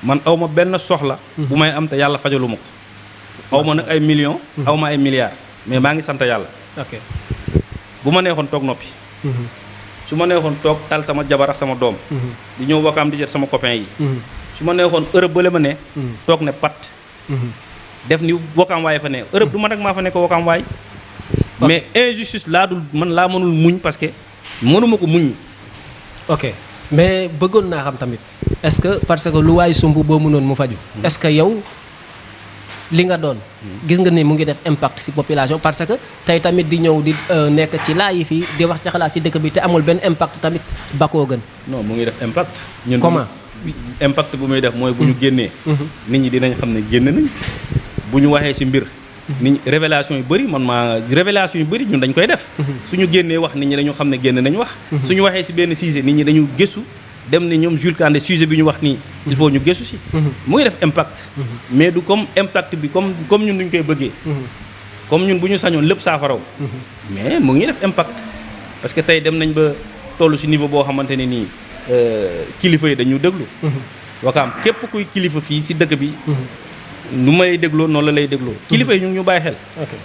man aw ma benn soxla bu may am te yàlla fajalu ma ko aw ma nag ay millions aw ma ay milliards mais maa ngi sant yàlla ok bu ma neexoon toog noppi su ma neexoon toog tal sama jabar ak sama doom di ñëw Wakaam di jet sama copain yi su ma neexoon Europe bële ma ne toog ne pat def ni Wakaam waay fa ne Europe du ma nag maa fa nekk Wakaam waay mais injustice laa dul man laa mënul muñ parce que mënuma ko muñ ok mais bëggoon naa xam tamit est-ce que parce que lu waay sumb boo mënoon mu faju est-ce que yow li nga doon gis nga ni mu ngi def impact ci population parce que tey tamit di ñëw di nekk ci laa yi fii di wax ci xalaat ci dëkk bi te amul benn impact tamit ba koo gën. non mu ngi def impact ñun comment impact bu muy def mooy bu ñu génnee nit ñi dinañ xam ne génn nañ bu ñu waxee ci mbir nit ñi révélation yu bëri man maa révélation yu bëri ñun dañ koy def suñu génnee wax nit ñi dañu xam ne génn nañ wax suñu waxee ci benn sujet nit ñi dañu gëstu dem ne ñoom Jules Kandé sujet bi ñu wax nii il faut ñu gëstu ci mu ngi def impact mais du comme impact bi comme ñun duñ koy bëggee comme ñun bu ñu sañoon lépp saafaraw mais mu ngi def impact parce que tey dem nañ ba toll ci niveau boo xamante ne nii kilifa yi dañu déglu Wakaam képp kuy kilifa fii ci dëkk bi nu may dégloo noonu la lay dégloo kilifa yi ñu ngi ñu bàyyi xel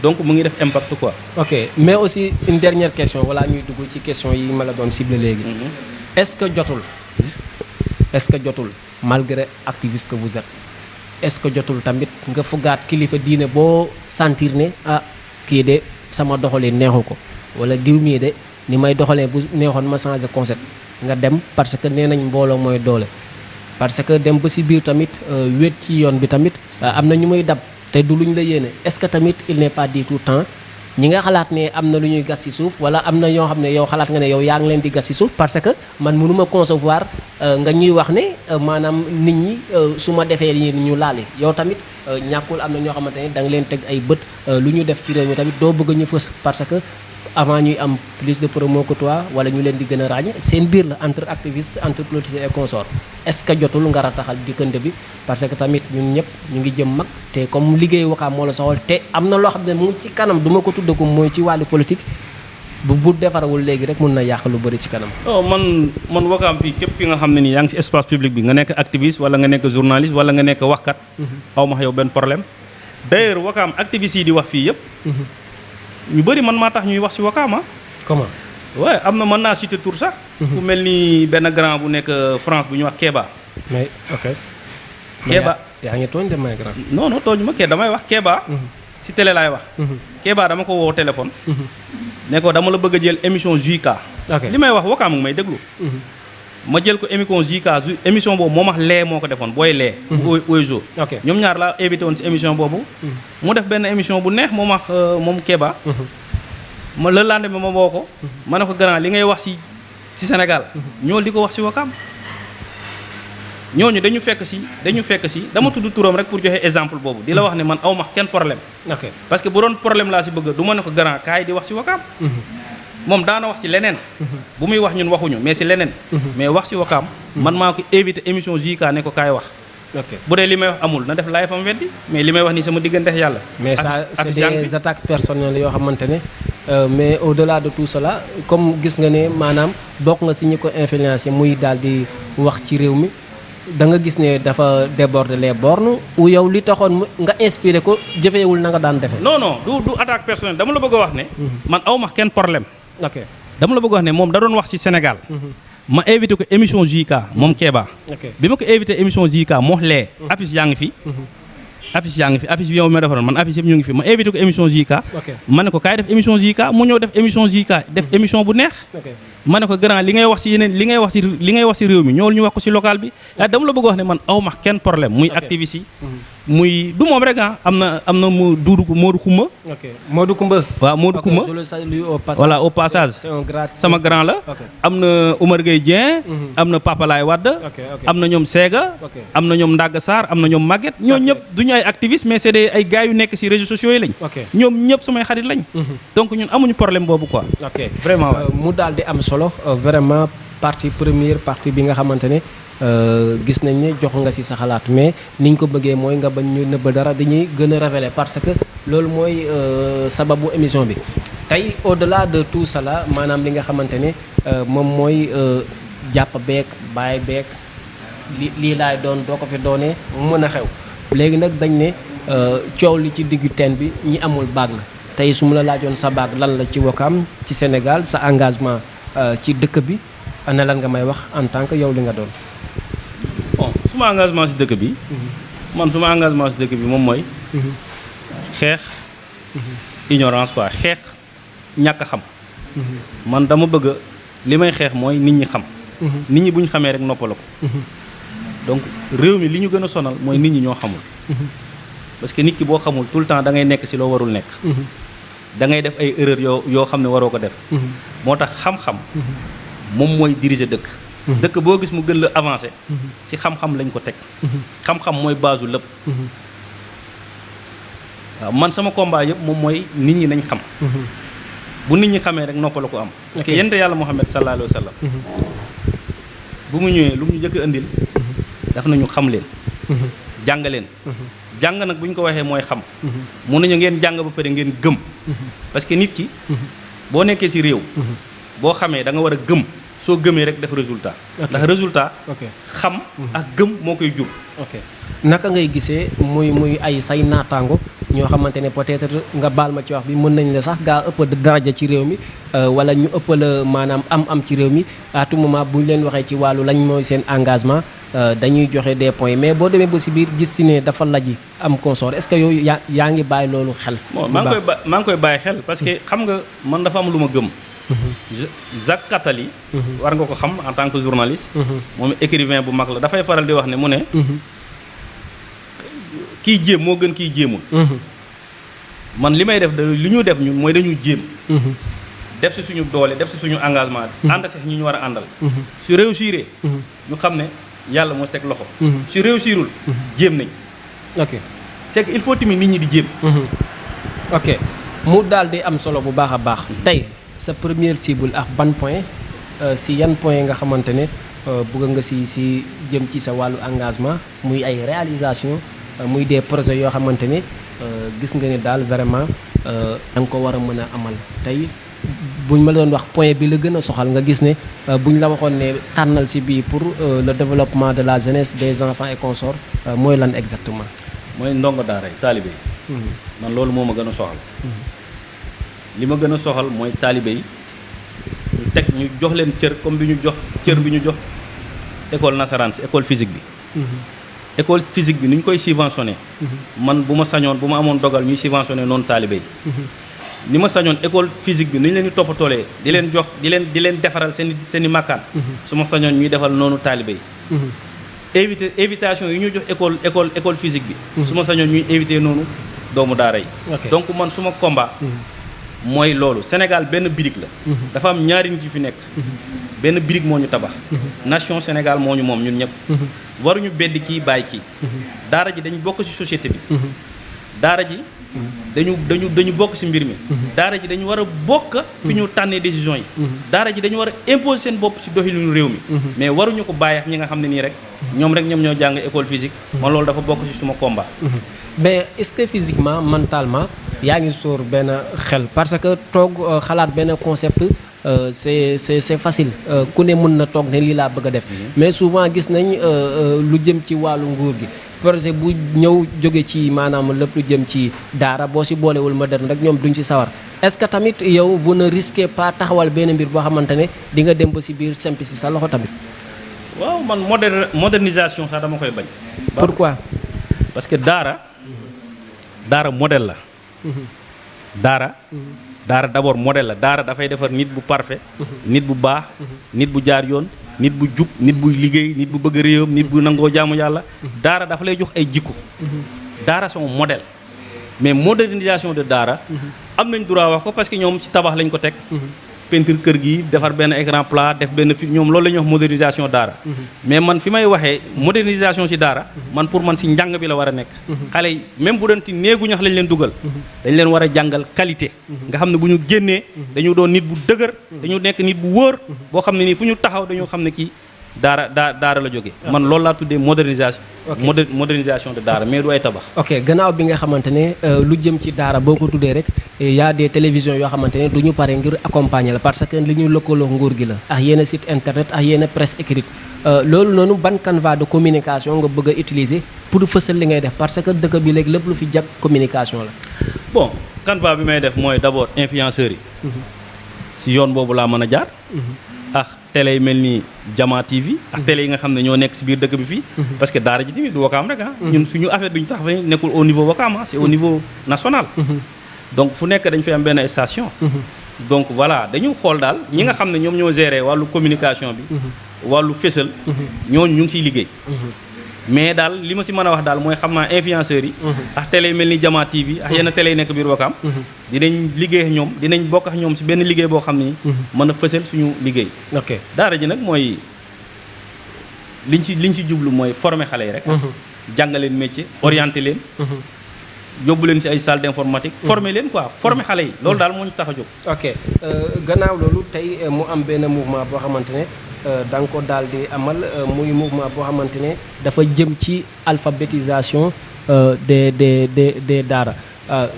donc mu ngi def impact quoi ok mais aussi une dernière question wala ñuy dugg ci question yi ma la doon ciblé léegi est-ce que jotul malgré activiste que vous êtes est-ce que jotul tamit nga fogaat kilifa diine boo sentir ne ah kii de sama doxalee neexu ko wala diw mii de ni may doxalee bu neexoon ma changer concept nga dem parce que nee nañ mbooloo mooy doole parce que dem ba ci biir tamit wéet ci yoon bi tamit am na ñu muy dab te du luñ la yéene est-ce que tamit il n'est pas dit tout temps ñi nga xalaat ne am na lu ñuy gas ci suuf wala am na ñoo xam ne yow xalaat nga ne yow yaa ngi leen di gas ci suuf parce que man mënuma concevoir nga ñuy wax ne maanaam nit ñi su ma defee lii ñu laale yow tamit ñàkkul am na ñoo xamante ne da nga leen teg ay bët lu ñu def ci réew mi tamit doo bëgg ñu fës parce que avant ñuy am plus de promo que toi wala ñu leen di gën a ràññ seen biir la entre activistes entre politiciens et consorts est-ce que jotul nga rataxal diggante bi parce que tamit ñun ñëpp ñu ngi jëm mag te comme liggéey Wakaam moo la soxal te am na loo xam ne mu ngi ci kanam du ma ko tudd ko mooy ci wàllu politique bu defarawul léegi rek mun na yàq lu bëri ci kanam. oh man Wakaam fii képp ki nga xam ne nii yaa ngi ci espace public bi nga nekk activiste wala nga nekk journaliste wala nga nekk waxkat. aw ma yow benn problème d'ailleurs Wakaam activistes yi di wax fii yëpp. ñu bëri man maa tax ñuy wax ci Wakaam ah. comment. waaye am na mën naa citer tur sax. ku mel ni benn grand bu nekk France bu ñuy wax Kéba. mais ok. Kéba yaa ngi tooñ de may grand. non non tooñu ma damay wax Kéba. ci télé laay wax. Kéba dama ko woo téléphone. ne ko dama la bëgg a jël émission JK. ok li may wax Wakaam may déglu. ma jël ko émission boobu moom wax lee moo ko defoon booy lee. Oizo. ok ñoom ñaar laa invité woon ci émission boobu. mu def benn émission bu neex moom wax moom Kéba. ma le lendemain ma woo ko. ma ne ko grand li ngay wax ci Sénégal. ñoo di ko wax ci Wakaam. ñooñu dañu fekk si dama tudd turam rek pour joxe exemple boobu di la wax ne man aw ma kenn problème. ok parce que bu doon problème laa ci bëgg du ma ne ko grand kaay di wax ci Wakaam. moom daana wax ci leneen. bu muy wax ñun waxuñu mais ci leneen. mais wax ci Wakaam. man maa ko éviter émission JK ne ko kaay wax. ok bu dee li may wax amul na def laay fam weddi mais li may wax nii sama diggante yàlla. mais ça c'est des attaques personnelles yoo xamante ne mais au-delà de tout cela comme gis nga ne maanaam bokk nga ci ñi ko influencé muy daal di wax ci réew mi da nga gis ne dafa déborder les bornes ou yow li taxoon nga inspiré ko jëfeewul na nga daan defee. non du attaque personnelle dama la bëgg a wax ne. man aw ma kenn problème. ok dama la bëgg a wax ne moom da doon wax ci Sénégal. ma invité ko émission JK moom Kéba. bi ma ko invité émission JK moo lee. affiche yaa ngi fi. affiche bi yow ma defaroon man affiche yëpp ñu ngi fi ma invité ko émission JK. ma ne ko kaay def émission JK mu ñëw def émission JK def émission bu neex. ma ne ko grand li ngay wax ci yeneen li ngay wax ci réew mi ñëwul ñu wax ko ci local bi. dama la bëgg wax ne man aw ma kenn problème muy activiste yi. muy du moom rek am na mu Modou Koumba. Modou Koumba. waaw Modou Koumba. je le salue au passage. voilà au passage. c'est un grand sama grand la. am na Oumar Gueye Dieng. am na Papa Laye Wade. am na ñoom Séga. am na ñoom Ndaga Sarr am na ñoom Maguette. ñoo ñëpp duñu ay activistes mais c'est des ay gars yu nekk ci réseaux sociaux yi lañ. ñoom ñëpp samay xarit lañ. donc ñun amuñu problème boobu quoi. vraiment mu daal di am solo vraiment première partie bi nga xamante ne. gis nañ ne jox nga ci sa xalaat mais ni ñu ko bëggee mooy nga bañ ñu nëbb dara dañuy gën a révéler parce que loolu mooy sababu émission bi tey au-delà de tout cela maanaam li nga xamante ne moom mooy jàpp beek bàyyi beek lii laay doon doo ko fi doonee mën a xew léegi nag dañ ne coow li ci diggu teen bi ñi amul baag la tey su ma la laajoon sa baag lan la ci Wakaam ci Sénégal sa engagement ci dëkk bi ana lan nga may wax en tant que yow li nga doon. bon suma engagement ci dëkk bi. man suma engagement ci dëkk bi moom mooy. xeex ignorance quoi xeex ñàkk a xam. man dama bëgg li may xeex mooy nit ñi xam. nit ñi bu ñu xamee rek noppala ko. donc réew mi li ñu gën a sonal mooy nit ñi ñoo xamul. parce que nit ki boo xamul tout le temps da ngay nekk ci loo warul nekk. da ngay def ay erreur yoo xam ne waroo ko def. moo tax xam-xam. moom mooy diriger dëkk. dëkk boo gis mu gën la avancer. ci xam-xam lañ ko teg. xam-xam mooy base u lépp. waaw man sama combat yëpp moom mooy nit ñi nañ xam. bu nit ñi xamee rek noppala ko am. parce que yonent yàlla Muhammad sallallahu alayhi wa sallam. bu mu ñëwee lu mu njëkk a indil. daf nañu xam leen. jàng leen. jàng nag bu ñu ko waxee mooy xam. mun nañu ngeen jàng ba pare ngeen gëm. parce que nit ki. boo nekkee ci réew. boo xamee da nga war a gëm soo gëmee rek def résultat. ndax résultat. xam ak gëm moo koy jur. naka ngay gisee muy ay say naataango ñoo xamante ne peut-être nga baal ma ci wax bi mën nañ la sax gaa ëpp daraja ci réew mi wala ñu ëpp la maanaam am ci réew mi à tout moment bu ñu leen waxee ci wàllu lañ mooy seen engagement dañuy joxe des points mais boo demee ba ci biir gis si ne dafa laji am consort est-ce que yooyu yaa ngi bàyyi loolu xel. maa ngi koy bàyyi xel parce que xam nga man dafa am lu ma gëm. Jacques Attali. war nga ko xam en tant que journaliste. moom écrivain bu mag la dafay faral di wax ne mu ne. kiy jéem moo gën kiy jéemul. man li may def li ñu def ñun mooy dañu jéem. def si suñu doole def si suñu engagement. ànd sax ñi ñu war a àndal. su réussir. ñu xam ne yàlla moo si teg loxo. su réussirul jéem nañ. ok c'est que il faut tamit nit ñi di jéem. ok mu daal di am solo bu baax a baax. tey sa première cible ak ban point si yan point nga xamante ne bëgg nga si jëm ci sa wàllu engagement muy ay réalisation muy des projets yoo xamante ne gis nga ne daal vraiment da nga ko war a mën a amal tey buñ ma doon wax point bi la gën a soxal nga gis ne buñ la waxoon ne tànnal si bii pour le développement de la jeunesse des enfants et consorts mooy lan exactement. mooy ndongo daara yi taalibe yi. man loolu moo ma gën a soxal. li ma gën a soxal mooy taalibe yi ñu teg ñu jox leen cër comme bi ñu jox cër bi ñu jox école nasaraan si école physique bi. école physique bi ni ñu koy subventionné. man bu ma sañoon bu ma amoon dogal ñuy subventionné noonu taalibe yi. ni ma sañoon école physique bi ni ñu leen di toppatoolee di leen jox di leen defaral seen i makkaan. su ma sañoon ñuy defal noonu taalibe yi. invitation yi ñuy jox école physique bi. su ma sañoon ñuy invité noonu doomu daara yi. donc man suma combat. mooy loolu Sénégal benn birig la. dafa am ñaari nit yu fi nekk. benn birig moo ñu tabax. nation Sénégal moo ñu moom ñun ñëpp. waruñu beddi kii bàyyi kii. daara ji dañu bokk ci société bi. daara ji dañu bokk ci mbir mi. daara ji dañu war a bokk fi ñu tànnee décision yi. daara ji dañu war a imposer seen bopp ci doxalinu réew mi. mais waruñu ko bàyyi ak ñi nga xam ne nii rek ñoom ñoo jàng école physique. man loolu dafa bokk ci suma combat. mais est-ce que physiquement mentalement yaa ngi sóor benn xel parce que toog xalaat benn concept c'est facile ku ne mën na toog ne lii laa bëgg a def. mais souvent gis nañ lu jëm ci wàllu nguur gi. projet bu ñëw jóge ci maanaam lépp lu jëm ci daara boo si boolewul moderne rek ñoom duñ ci sawar est-ce que tamit yow vous ne risquez pas taxawal benn mbir boo xamante ne di nga dem ba si biir sempi si sa loxo tamit. waaw man modernisation sax dama koy bañ. pourquoi. parce que daara modèle la. daara d'abord modèle la daara dafay defar nit bu parfait. nit bu baax. nit bu jaar yoon. nit bu jub nit buy liggéey nit bu bëgg réewam nit bu nangoo jaamu yàlla. daara dafa lay jox ay jikko. daara son modèle. mais modernisation de daara. am nañ droit wax ko parce que ñoom ci tabax lañ ko teg. peinture kër gi defar benn écran plat def benn fi ñoom loolu la ñuy wax modernisation daara. mais man fi may waxee modernisation ci daara. man pour man ci njàng bi la war a nekk. xale yi même bu doon ci néegu ñax lañ leen dugal. dañ leen war a jàngal qualité. nga xam ne bu ñu génnee. dañu doon nit bu dëgër. dañu nekk nit bu wóor. boo xam ne nii fu ñu taxaw dañu xam ne kii daara la jóge man loolu laa tuddee modernisation. modernisation de daara mais du ay tabax. ok gannaaw bi nga xamante ne lu jëm ci daara boo ko tuddee rek y a des télévisions yoo xamante ne du ñu pare ngir accompagner la parce que li ñu lëkkaloo nguur gi la ak yenn site internet ak yenn presse écrite loolu noonu ban canevas de communication nga bëgg a utiliser pour fësal li ngay def parce que dëkk bi léegi lépp lu fi jag communication la. bon canevas bi may def mooy d'abord influenceurs yi. si yoon boobu laa mën a jaar. ak télé yi mel ni Jama TV ak télé yi nga xam ne ñoo nekk si biir dëkk bi fii. parce que daara ji tamit du Wakaam rek ñun suñu affaire bi ñu tax nekkul au niveau Wakaam c'est au niveau national. donc fu nekk dañ fay am benn station. donc voilà dañu xool daal ñi nga xam ne ñoom ñoo gérer wàllu communication bi. wàllu fésal. ñooñu ñu ngi siy liggéey. mais daal li ma si mën a wax daal mooy xam naa influenceurs yi. ak télé yi mel ni Jama TV ak yenn télé yi nekk biir Wakaam. dinañ liggéey ak ñoom dinañ bokk ak ñoom si benn liggéey boo xam ne mën a fësal suñu liggéey. ok daara ji nag mooy liñ si jublu mooy former xale yi rek. jàngaleen métier orienter leen. yóbbu leen ci ay salle d'informatique. former leen quoi former xale yi loolu daal moo ñu tax a jóg. ok gannaaw loolu tey mu am benn mouvement boo xamante ne da nga ko daal di amal muy mouvement boo xamante ne dafa jëm ci alphabétisation des daara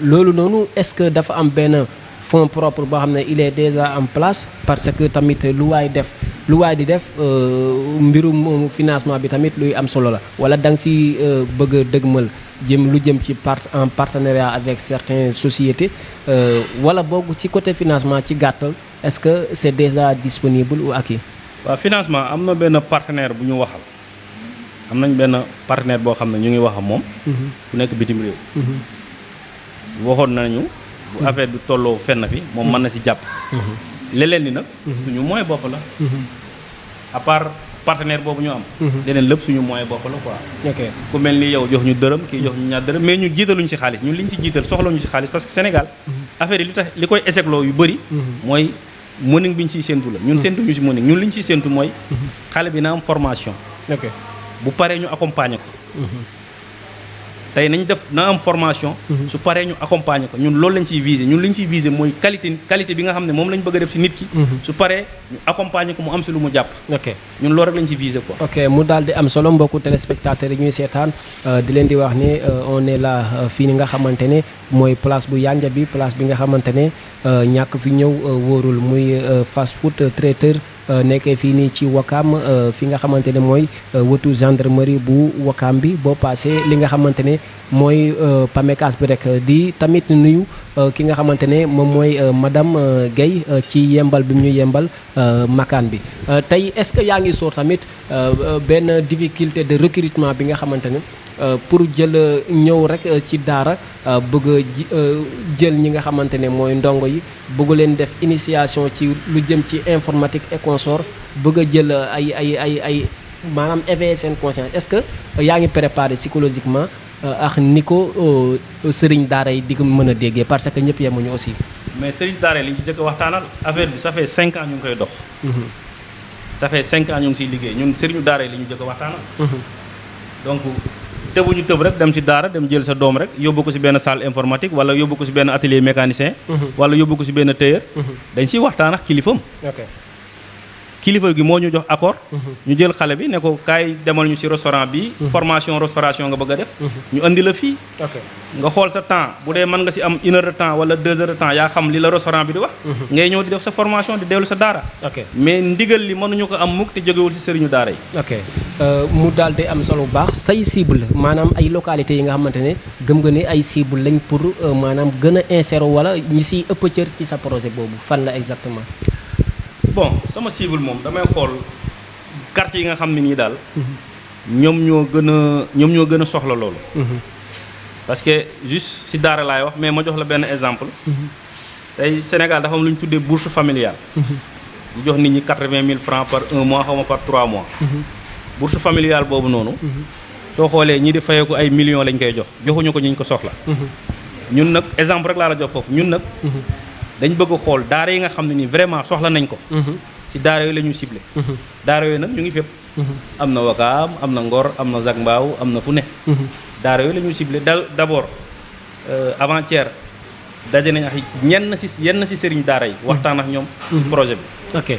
loolu noonu est-ce que dafa am benn fonds propre boo xam ne il est déjà en place parce que tamit lu waay di def mbirum financement bi tamit luy am solo la wala da nga si bëgg a dëgmal lu jëm ci en partenariat avec certaines sociétés wala boog ci côté financement ci gàttal est-ce que c'est déjà disponible ou acquis. waaw financement am na benn partenaire bu ñu waxal am nañ benn partenaire boo xam ne ñu ngi wax ak moom. ku nekk bitim réew. waxoon nañu. bu affaire bi tolloo fenn fi moom mën na si jàpp. leneen ni nag. suñu moyen bopp la. à part partenaire boobu ñu am. leneen lépp suñu moyen bopp la quoi. ok ku mel ni yow jox ñu dërëm kii jox ñu ñaar dërëm mais ñun jiitaluñu ci xaalis ñun li ñu ci jiital soxlawuñu ci xaalis parce que Sénégal affaire yi li tax li koy échec loo yu bëri. mooy mëning bi ñu ciy séntu la. ñun séntuñu ci mëning ñun li ñu ciy séntu mooy. xale bi na am formation. ok bu paree ñu accompagner ko. tey nañ def na am formation. su paree ñu accompagner ko ñun loolu lañ ciy viser ñun li ñu ciy viser mooy qualité bi nga xam ne moom lañ bëgg a def ci nit ki. su paree ñu accompagner ko mu am si lu mu jàpp. ok ñun loolu rek lañ ciy viser quoi. ok mu daal di am solo mbokku téléspectateurs yi ñuy seetaan di leen di wax ne on est là fii ni nga xamante ne mooy place bu yanja bi place bi nga xamante ne ñàkk fi ñëw wóorul muy fast food traiteur. nekkee fii nii ci Wakaam fi nga xamante ne mooy wetu gendarmerie bu Wakaam bi boo paasee li nga xamante ne mooy Pamecas bi rek di tamit nuyu ki nga xamante ne moom mooy madame Guèye ci yembal bi mu ñu yembal makaan bi tey est-ce que yaa ngi sóor tamit benn difficulté de recrutement bi nga xamante ne pour jël ñëw rek ci daara bëgg jël ñi nga xamante ne mooy ndongo yi bëgg leen def initiation ci lu jëm ci informatique et consort bëgg a jël ay maanaam éveiller seen conscience est-ce que yaa ngi préparé psychologiquement ak ni ko sëriñ daara yi di ko mën a déggee parce que ñëpp yemuñu aussi. mais sëriñ daara yi li ñu ci jëkk waxtaanal affaire bi ça fait 5 ans ñu ngi koy dox. ça fait 5 ans ñu ngi siy liggéey ñun sëriñu daara yi li ñu jëkk waxtaanal. donc tëbuñu tëb rek dem si daara dem jël sa doom rek yóbbu ko si benn salle informatique wala yóbbu ko si benn atelier mécanicien. wala yóbbu ko si benn tailleur. dañ siy waxtaan ak kilifam. kilifa gi moo ñu jox accord. ñu jël xale bi ne ko kaay demal ñu ci restaurant bi formation restauration nga bëgg a def. ñu andi la fii. nga xool sa temps bu dee mën nga ci am 1 heure de temps wala 2 heures de temps yaa xam li la restaurant bi di wax. ngay ñëw di def sa formation di dellu sa daara. mais ndigal li mënuñu ko am mukk te jógewul ci sëriñu daara yi. mu daal di am solo bu baax say cible maanaam ay localités yi nga xamante ne gëm nga ne ay cible lañ pour maanaam gën a insérer wala ñi ciy ëpp cër ci sa projet boobu fan la exactement. bon sama cible moom damay xool quartier yi nga xam ne nii daal. ñoom ñoo gën a soxla loolu. parce que juste ci daara laay wax mais ma jox la benn exemple. tey Sénégal dafa am lu ñu tuddee bourse familiale. ñu jox nit ñi 80 000 francs par 1 mois xaw ma par 3 mois. bourse familiale boobu noonu. soo xoolee ñii di fayeeku ay millions lañ koy jox joxuñu ko ñi ñu ko soxla. ñun nag exemple rek laa la jox foofu ñun nag. dañ bëgg a xool daara yi nga xam ne nii vraiment soxla nañ ko. ci daara yooyu la ñu ciblé. daara yooyu nag ñu ngi fépp. am na Wakaam am na Ngor am na Zac Mbao am na fu ne. daara yooyu la ñu ciblé d'abord avant-hier daje nañ ak yenn ci sëriñ daara yi. waxtaan ak ñoom. ci projet bi. ok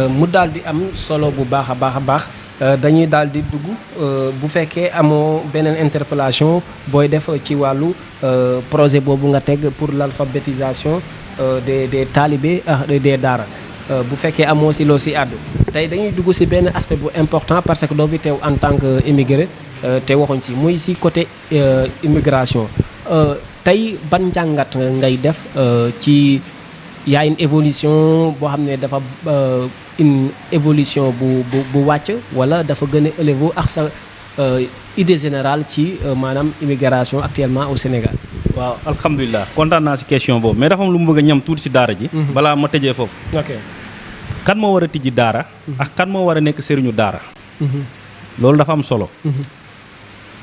mu daal di am solo bu baax a baax. dañuy daal di dugg bu fekkee amoo beneen interpellation booy def ci wàllu projet boobu nga teg pour l'alphabétisation des talibés des daara bu fekkee amoo si loo si àddu tey dañuy dugg si benn aspect bu important parce que doo fi teew en tant que immigré te waxuñ si muy si côté immigration tey ban njàngat ngay def ci yaa une évolution boo xam ne dafa une évolution bu wàcc wala dafa gën a élevé ak sa idée générale ci maanaam immigration actuellement au Sénégal. waaw alhamdulilah kontaan naa ci question boobu mais dafa am lu mu bëgg a ñam tuuti ci daara ji. balaa ma tëjee foofu. kan moo war a tijji daara. ak kan moo war a nekk sëriñu daara. loolu dafa am solo.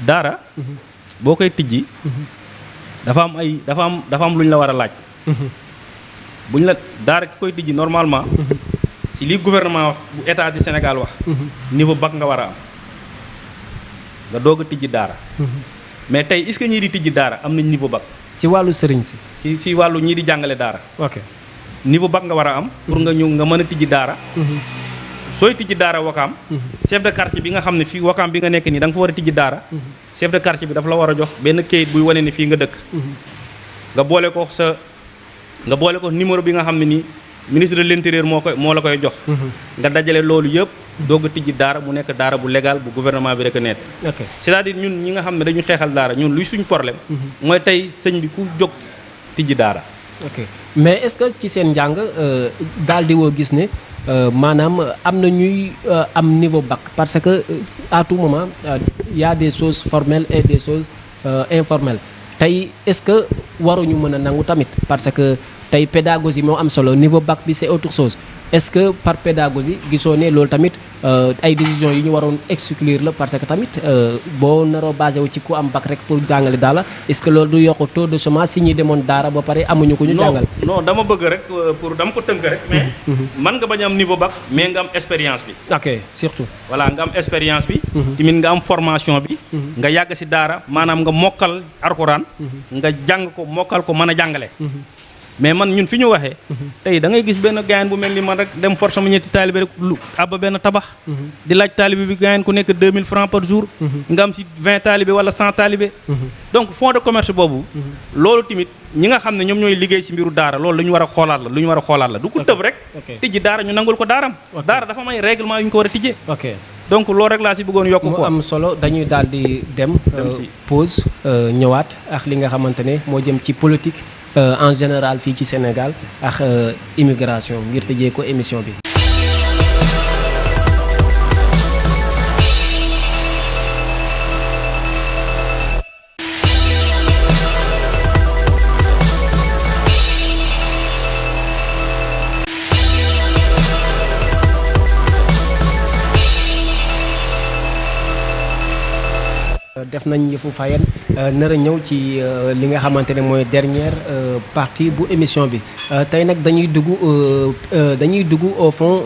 daara. boo koy tijji. dafa am lu ñu la war a laaj. buñ la daara ki koy tijji normalement. ci li gouvernement bu état du Sénégal wax. niveau bac nga war a am. nga doog a tijji daara. mais tey est-ce que ñii di tijji daara am nañ niveau bac. ci wàllu sëriñ si. ci wàllu ñii di jàngale daara. niveau bac nga war a am. pour nga ñëw nga mën a tijji daara. sooy tijji daara Wakaam. chef de quartier bi nga xam ne fii Wakaam bi nga nekk nii da nga fa war a tijji daara. chef de quartier bi dafa la war a jox benn kayit buy wane ne fii nga dëkk. nga boole ko numéro bi nga xam ne nii ministre de l'intérieur moo la koy jox. nga dajale loolu yëpp doog a tijji daara mu nekk daara bu légal bu gouvernement bi reconnaître. c'est-à-dire ñun ñi nga xam ne dañu xeexal daara ñun luy suñ problème. mooy tey sëñ bi ku jóg tijji daara. mais est-ce que ci seen njàng daal di woo gis ne maanaam am na ñuy am niveau bac parce que à tout moment y a des choses formelles et des choses informelles tey est-ce que waruñu mën a nangu tamit parce que tey pédagogie moo am solo niveau bac bi c'est autre chose est-ce que par pédagogie gisoo ne loolu tamit ay décisions yi ñu waroon exclure la parce que tamit boo naroo basé wu ci ku am bac rek pour jàngale daara est-ce que loolu du yokk taux de chômage si ñi demoon daara ba pare amuñu ko ñu jàngal. non dama bëgg rek pour dama ko tënk rek. mais man nga bañ am niveau bac mais nga am expérience bi. ok surtout. voilà nga am expérience bi. tamit nga am formation bi. nga yàgg si daara maanaam nga mokkal alxuraan. nga jàng ko mokkal ko mën a jàngale. mais man ñun fi ñu waxee. tey da ngay gis benn gaayan bu mel ni man rek dem force sama ñetti taalibe rek lu abba benn tabax. di laaj taalibe bi gaayan ku nekk 2000 francs par jour. nga am si 20 taalibe wala 100 taalibe. donc fonds de commerce boobu. loolu tamit ñi nga xam ne ñoom ñooy liggéey si mbiru daara loolu lu ñu war a xoolaat la du ko tëb rek. tijji daara ñu nangul ko daaram. daara dafa may règlement yu ñu ko war a tijjee. donc loolu rek laa si bëggoon yokk ko. mu am solo dañuy daal di dem pause ñëwaat ak li nga xamante ne moo jëm ci politique. En général fii ci Sénégal ak immigration ngir tëjee ko émission bi. def nañ yëfu fayen nar a ñëw ci li nga xamante ne mooy dernière partie bu émission bi tey nag dañuy dugg au fond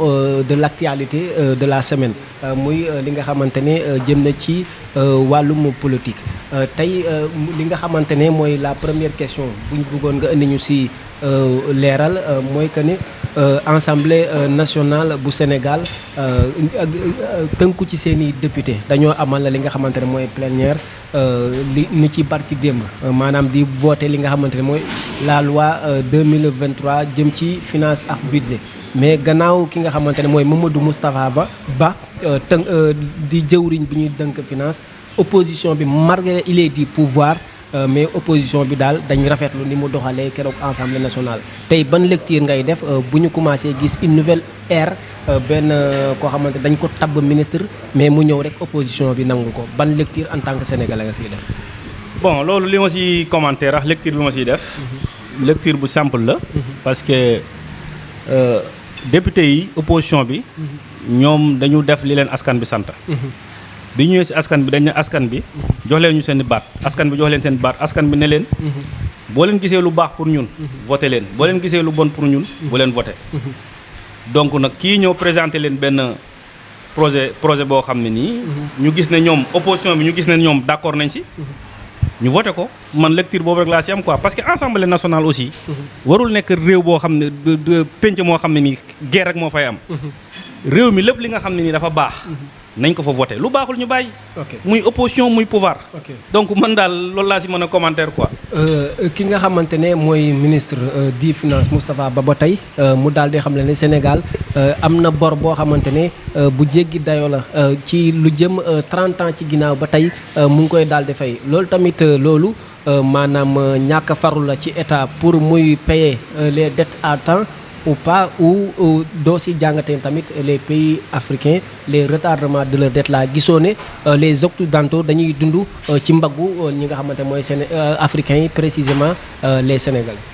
de l'actualité de la semaine muy li nga xamante ne jëm na ci wàllum politique tey li nga xamante ne mooy la première question bu ñu bëggoon nga indi ñu ci leeral mooy que ne Assemblée nationale bu Sénégal tënku ci seeni député dañoo amal li nga xamante ne mooy plénière li ni ci barki démb maanaam di voter li nga xamante ne mooy la loi 2023 jëm ci finance ak budget mais gannaaw ki nga xamante ne mooy Mamadou Moustapha Ba di jëwriñ bi ñuy dënk finance opposition bi malgré il est du pouvoir mais opposition bi daal dañ rafetlu ni mu doxalee keroog Assemblée nationale tey ban lecture ngay def bu ñu commencé gis une nouvelle ère benn koo xamante dañ ko tabb ministre mais mu ñëw rek opposition bi nangu ko ban lecture en tant que sénégalais nga siy def. bon loolu li ma si commentaire ak lecture bi ma siy def. lecture bu simple la. parce que député yi opposition bi. ñoom dañu def li leen askan bi sant. bi ñëwee si askan bi dañ ne askan bi jox leen ñu seen baat askan bi jox leen seen baat askan bi ne leen boo leen gisee lu baax pour ñun voté leen boo leen gisee lu bon pour ñun bu leen voté donc nag kii ñëw présenté leen benn projet boo xam ne nii ñu gis ne ñoom opposition bi ñu gis ne ñoom d'accord nañ si ñu voté ko man lecture boobu rek laa si am quoi parce que Assemblée nationale aussi warul nekk réew boo xam ne penc moo xam ne nii guerre rek moo fay am réew mi lépp li nga xam ne nii dafa baax nañ ko fa voté lu baaxul ñu bàyyi. muy opposition muy pouvoir. donc man daal loolu laa si mën a commentaire quoi. ki nga xamante ne mooy ministre di finance Moustapha Ba tey mu daal di xam ne Sénégal am na bor boo xamante ne bu jéggi dayoo la ci lu jëm 30 ans ci ginnaaw ba tey mu ngi koy daal di fay loolu tamit loolu maanaam ñàkk faru la ci état pour muy payer les dettes à temps. ou pas ou doo si jàngatee tamit les pays africains les retardements de leur dette là gisoo ne les occidentaux dañuy dund ci mbaggu ñi nga xamante mooy africains yi précisément les sénégalais.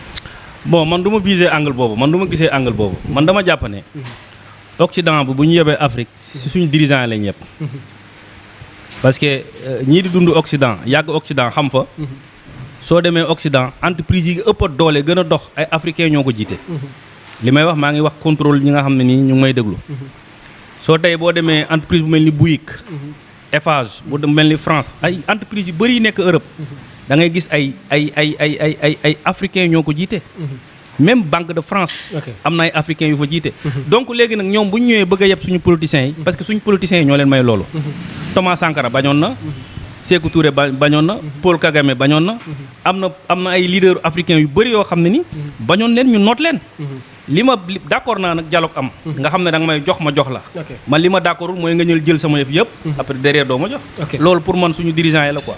bon man du ma viser angle boobu man du ma gisee angle boobu man dama jàpp ne Occident bu ñu yebee Afrique si suñu dirigeant lañ yëpp parce que ñii di dund Occident yàgg Occident xam fa soo demee Occident entreprise yi ëpp a doole gën a dox ay africains ñoo ko jiite. li may wax maa ngi wax contrôle ñi nga xam ne nii ñu ngi may déglu soo tey boo demee entreprise bu mel ni Bouygues Eiffage bu mel ni France ay entreprise yu bëri yi nekk Europe da ngay gis ay africains ñoo ko jiite même Banque de France am na ay africains yu fa jiite donc léegi nag ñoom bu ñu ñëwee bëgg a yeb suñu politiciens yi parce que suñu politiciens yi ñoo leen may loolu Thomas Sankara bañoon na Sékou Touré bañoon na Paul Kagame bañoon na am na ay leaders africains yu bëri yoo xam ne ni bañoon leen ñu noot leen li ma d'accord naa nag dialogue am nga xam ne da nga may jox ma jox la man li ma d'accordul mooy nga jël sama yëf yëpp après derrière doo ma jox loolu pour man suñu dirigeant yi la quoi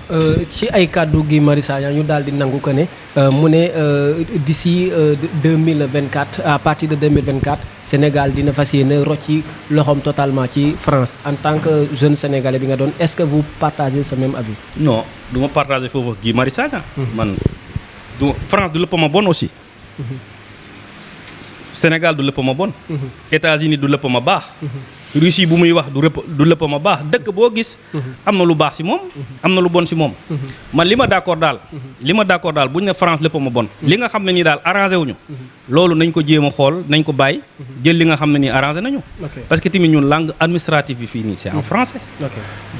ci ay kàddu Guy Marius Sagna ñu daal di nangu ko ne mu ne d'ici 2024 à partir de 2024 Sénégal dina fas yéene rocci loxoom totalement ci France en tant que jeune sénégalais bi nga doon est-ce que vous partagez ce même avis non du ma partager foofu Guy Marius Sagna man France du lépp ma bon aussi Sénégal du lépp ma bon. États-Unis du lépp ma baax. Russie bu muy wax du lépp ma baax dëkk boo gis. am na lu baax ci moom. am na lu bon ci moom. man li ma d'accord daal. bu ñu ne France lépp ma bon. li nga xam ne nii daal arrangé wuñu loolu nañ ko jéem a xool nañ ko bàyyi. jël li nga xam ne nii arrangé nañu. parce que tamit ñun langue administrative bi fii nii c'est en français.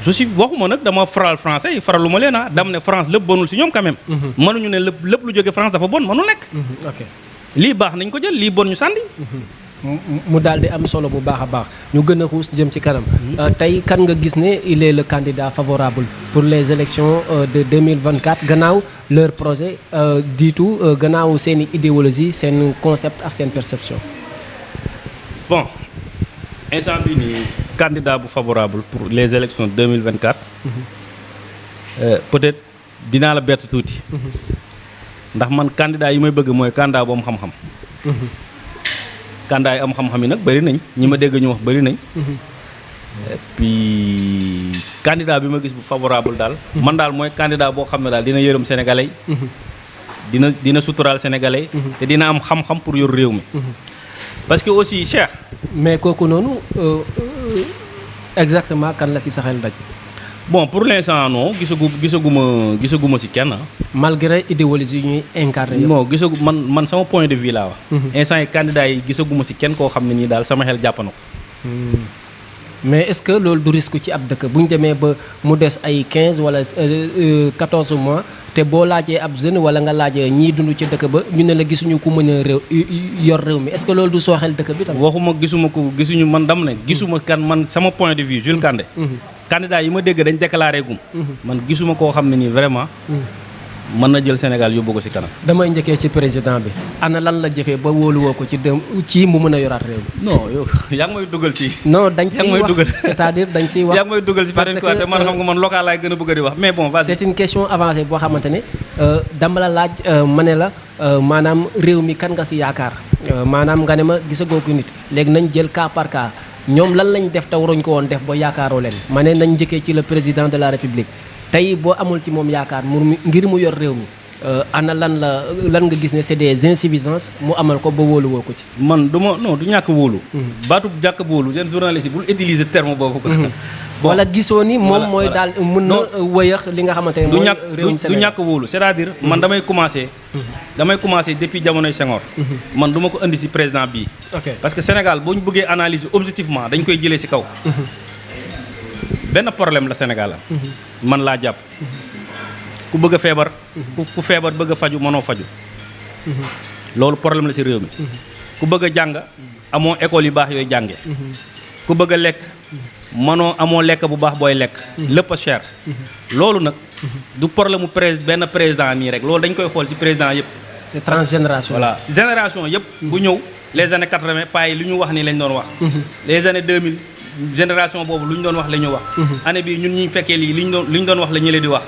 je suis waxuma nag dama faral français yi faralu ma leen dam ne France lépp bonul ci ñoom quand même. mënuñu ne lépp lu jóge France dafa bon mënul nekk. lii baax nañ ko jël lii bon ñu sànni. mu daal di am solo bu baax a baax ñu gën a xuus jëm ci kanam tey kan nga gis ne il est le candidat favorable pour les élections de 2024 gannaaw leur projet diitu gannaaw seen i idéologie seen concept ak seen perception. bon instant bi nii candidat bu favorable pour les élections 2024 peut-être dinaa la bett tuuti. ndax man candidat yi may bëgg mooy candidat bu am xam-xam. candidat yi am xam-xam yi nag bëri nañ ñi ma dégg ñu wax bëri nañ. et puis candidat bi ma gis bu favorable daal. man daal mooy candidat boo xam ne daal dina yërëm sénégalais yi. dina suturaal sénégalais yi. te dina am xam-xam pour yor réew mi. parce que aussi Cheikh. mais kooku noonu exactement kan la ci sa xel daj. bon pour l'instant non gisaguma ci kenn. malgré idéologie yu ñuy incarné yëpp. non gisagu man sama point de vue laa wax. instant yi candidat yi gisaguma ci kenn koo xam ne nii daal sama xel jàpp na ko. mais est-ce que loolu du risque ci ab dëkk bu ñu demee ba mu des ay 15 wala 14 mois te boo laajee ab jeune wala nga laajee ñiy dund ci dëkk ba ñu ne la gisuñu ku mën a yor réew mi est-ce que loolu du sooxel dëkk bi tamit. waxuma gisuñu man dam ne gisuma kan man sama point de vue Jules Kandé. candidat yi ma dégg dañ déclaré gum. man gisuma koo xam ne nii vraiment. mën na jël Sénégal yóbbu ko ci kanam. damay njëkkee ci président bi ana lan la jëfee ba wóoluwoo ko ci mu mën a yoraat réew mi. non yow yaa ngi may dugal ci. non dañ siy wax c'est-à-dire dañ siy wax. yaa ngi may dugal ci parce que man xam nga man local laay gën a bëgg di wax mais bon. vas-y c'est une question avancée boo xamante ne dama la laaj ma ne la maanaam réew mi kan nga ci yaakaar maanaam nga ne ma gisagoo ko nit léegi nañ jël cas par cas. ñoom lan lañ def te waruñ ko woon def ba yaakaaroo leen ma ne nañ njëkkee ci le président de la république tey boo amul ci moom yaakaar ngir mu yor réew mi ana lan nga gis ne c'est des insuffisances mu amal ko ba wóoluwoo ko ci. man du ñàkk wóolu. baatu ñàkk wóolu yéen journaliste yi bul utiliser terme boobu ko. wala gisoo ni moom mooy daal mën na wëyax li nga xamante ne mooy réewum Sénégal du ñàkk wóolu c'est-à-dire man damay commencer depuis jamonoy Senghor. man du ma ko indi ci président bii. parce que Sénégal boo ñu bëggee analyser objectivement dañ koy jëlee ci kaw. benn problème la Sénégal am. man laa jàpp. ku bëgg a feebar. ku feebar bëgg a faju mënoo faju. loolu problème la ci réew mi. ku bëgg a jàng amoo école yu baax yooyu jànge ku bëgg a lekk. amoo lekk bu baax booy lekk. lépp a cher. loolu nag du problème mu benn président nii rek loolu dañ koy xool ci président yëpp. c'est transgénération. voilà génération yëpp. bu ñëw les années 80 paa yi lu ñu wax nii lañ doon wax. les années 2000 génération boobu lu ñu doon wax la ñu wax. année bii ñun ñi fekkee lii li ñu doon wax la ñële di wax.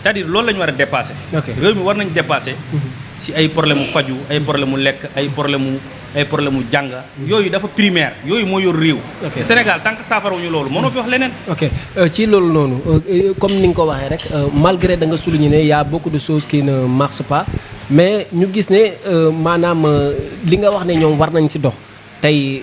c'est-à-dire loolu la ñu war a dépasser. réew mi war nañ dépasser. ci ay problème mu faju ay problème mu lekk ay problème mu jàng yooyu dafa primaire yooyu moo yor réew. Sénégal tant que saafarawuñu loolu mënoo fi wax leneen. ok ci loolu noonu comme ni nga ko waxee rek malgré da nga souligner ne y a beaucoup de choses qui ne marchent pas mais ñu gis ne maanaam li nga wax ne ñoom war nañ ci dox tey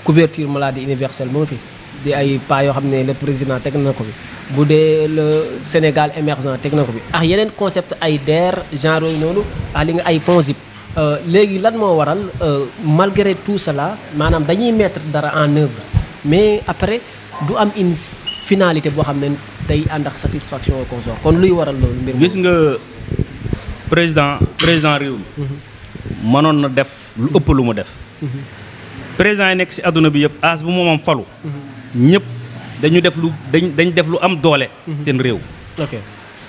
couverture maladie universelle moo fi di ay pas yoo xam ne le président teg na ko fi bu dee le Sénégal émergent teg na ko fi ak yeneen concept ay DER genre yooyu noonu ak li nga ay FONGIP. léegi lan moo waral malgré tout cela maanaam dañuy mettre dara en œuvre mais après du am une finalité boo xam ne day ànd ak satisfaction au consort kon luy waral loolu mbir gis nga président réew mi mënoon na def lu ëpp lu mu def président yi nekk ci àdduna bi yëpp as bu moomam falu ñëpp dañ def lu am doole seen réew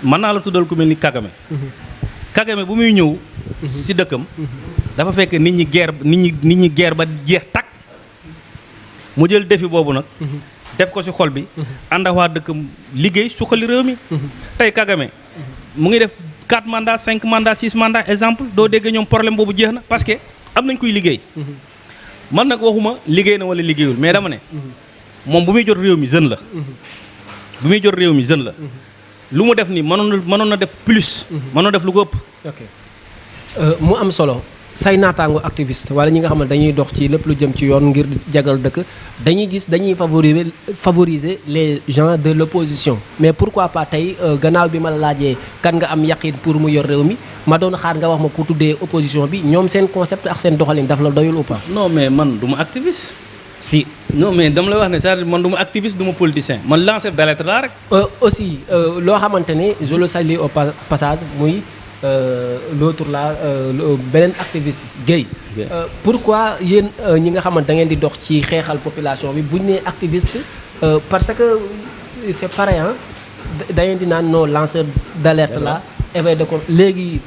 mën naa la tuddal ku mel ni Kagame bu muy ñëw ci dëkkam dafa fekk nit ñi guerre ba jeex takk mu jël défi boobu nag def ko ci xol bi ànd ak waa dëkkam liggéey suqali réew mi tey Kagame mu ngi def 4 mandats 5 mandats 6 mandats exemple doo dégg ñoom problème boobu jeex na parce que am nañ koy liggéey man nag waxuma liggéey na wala liggéeyul mais dama ne moom bu muy jot réew mi jeune la lu mu def nii mënoon na def plus mënoon def lu ko ëpp mu am solo say naataango activiste wala ñi nga xam ne dañuy dox ci lépp lu jëm ci yoon ngir jagal dëkk dañuy gis dañuy favoriser les gens de l'opposition mais pourquoi pas tey gannaaw bi ma la laajee kan nga am yaqin pour mu yor réew mi ma doon xaar nga wax ma ku tuddee opposition bi ñoom seen concept ak seen doxalin daf la doyul ou pas. non mais man du ma activiste. si non mais dama la wax ne c'est-à-dire man du ma activiste du ma politicien man lanceur d'alerte laa rek. aussi loo xamante ne je le salue au passage muy. L'autre là beneen activiste Guèye pourquoi yéen ñi nga xamante da ngeen di dox ci xeexal population bi buñ nee activiste parce que c'est pareil da ngeen di naan non lanceur d'alerte là éveil de com léegi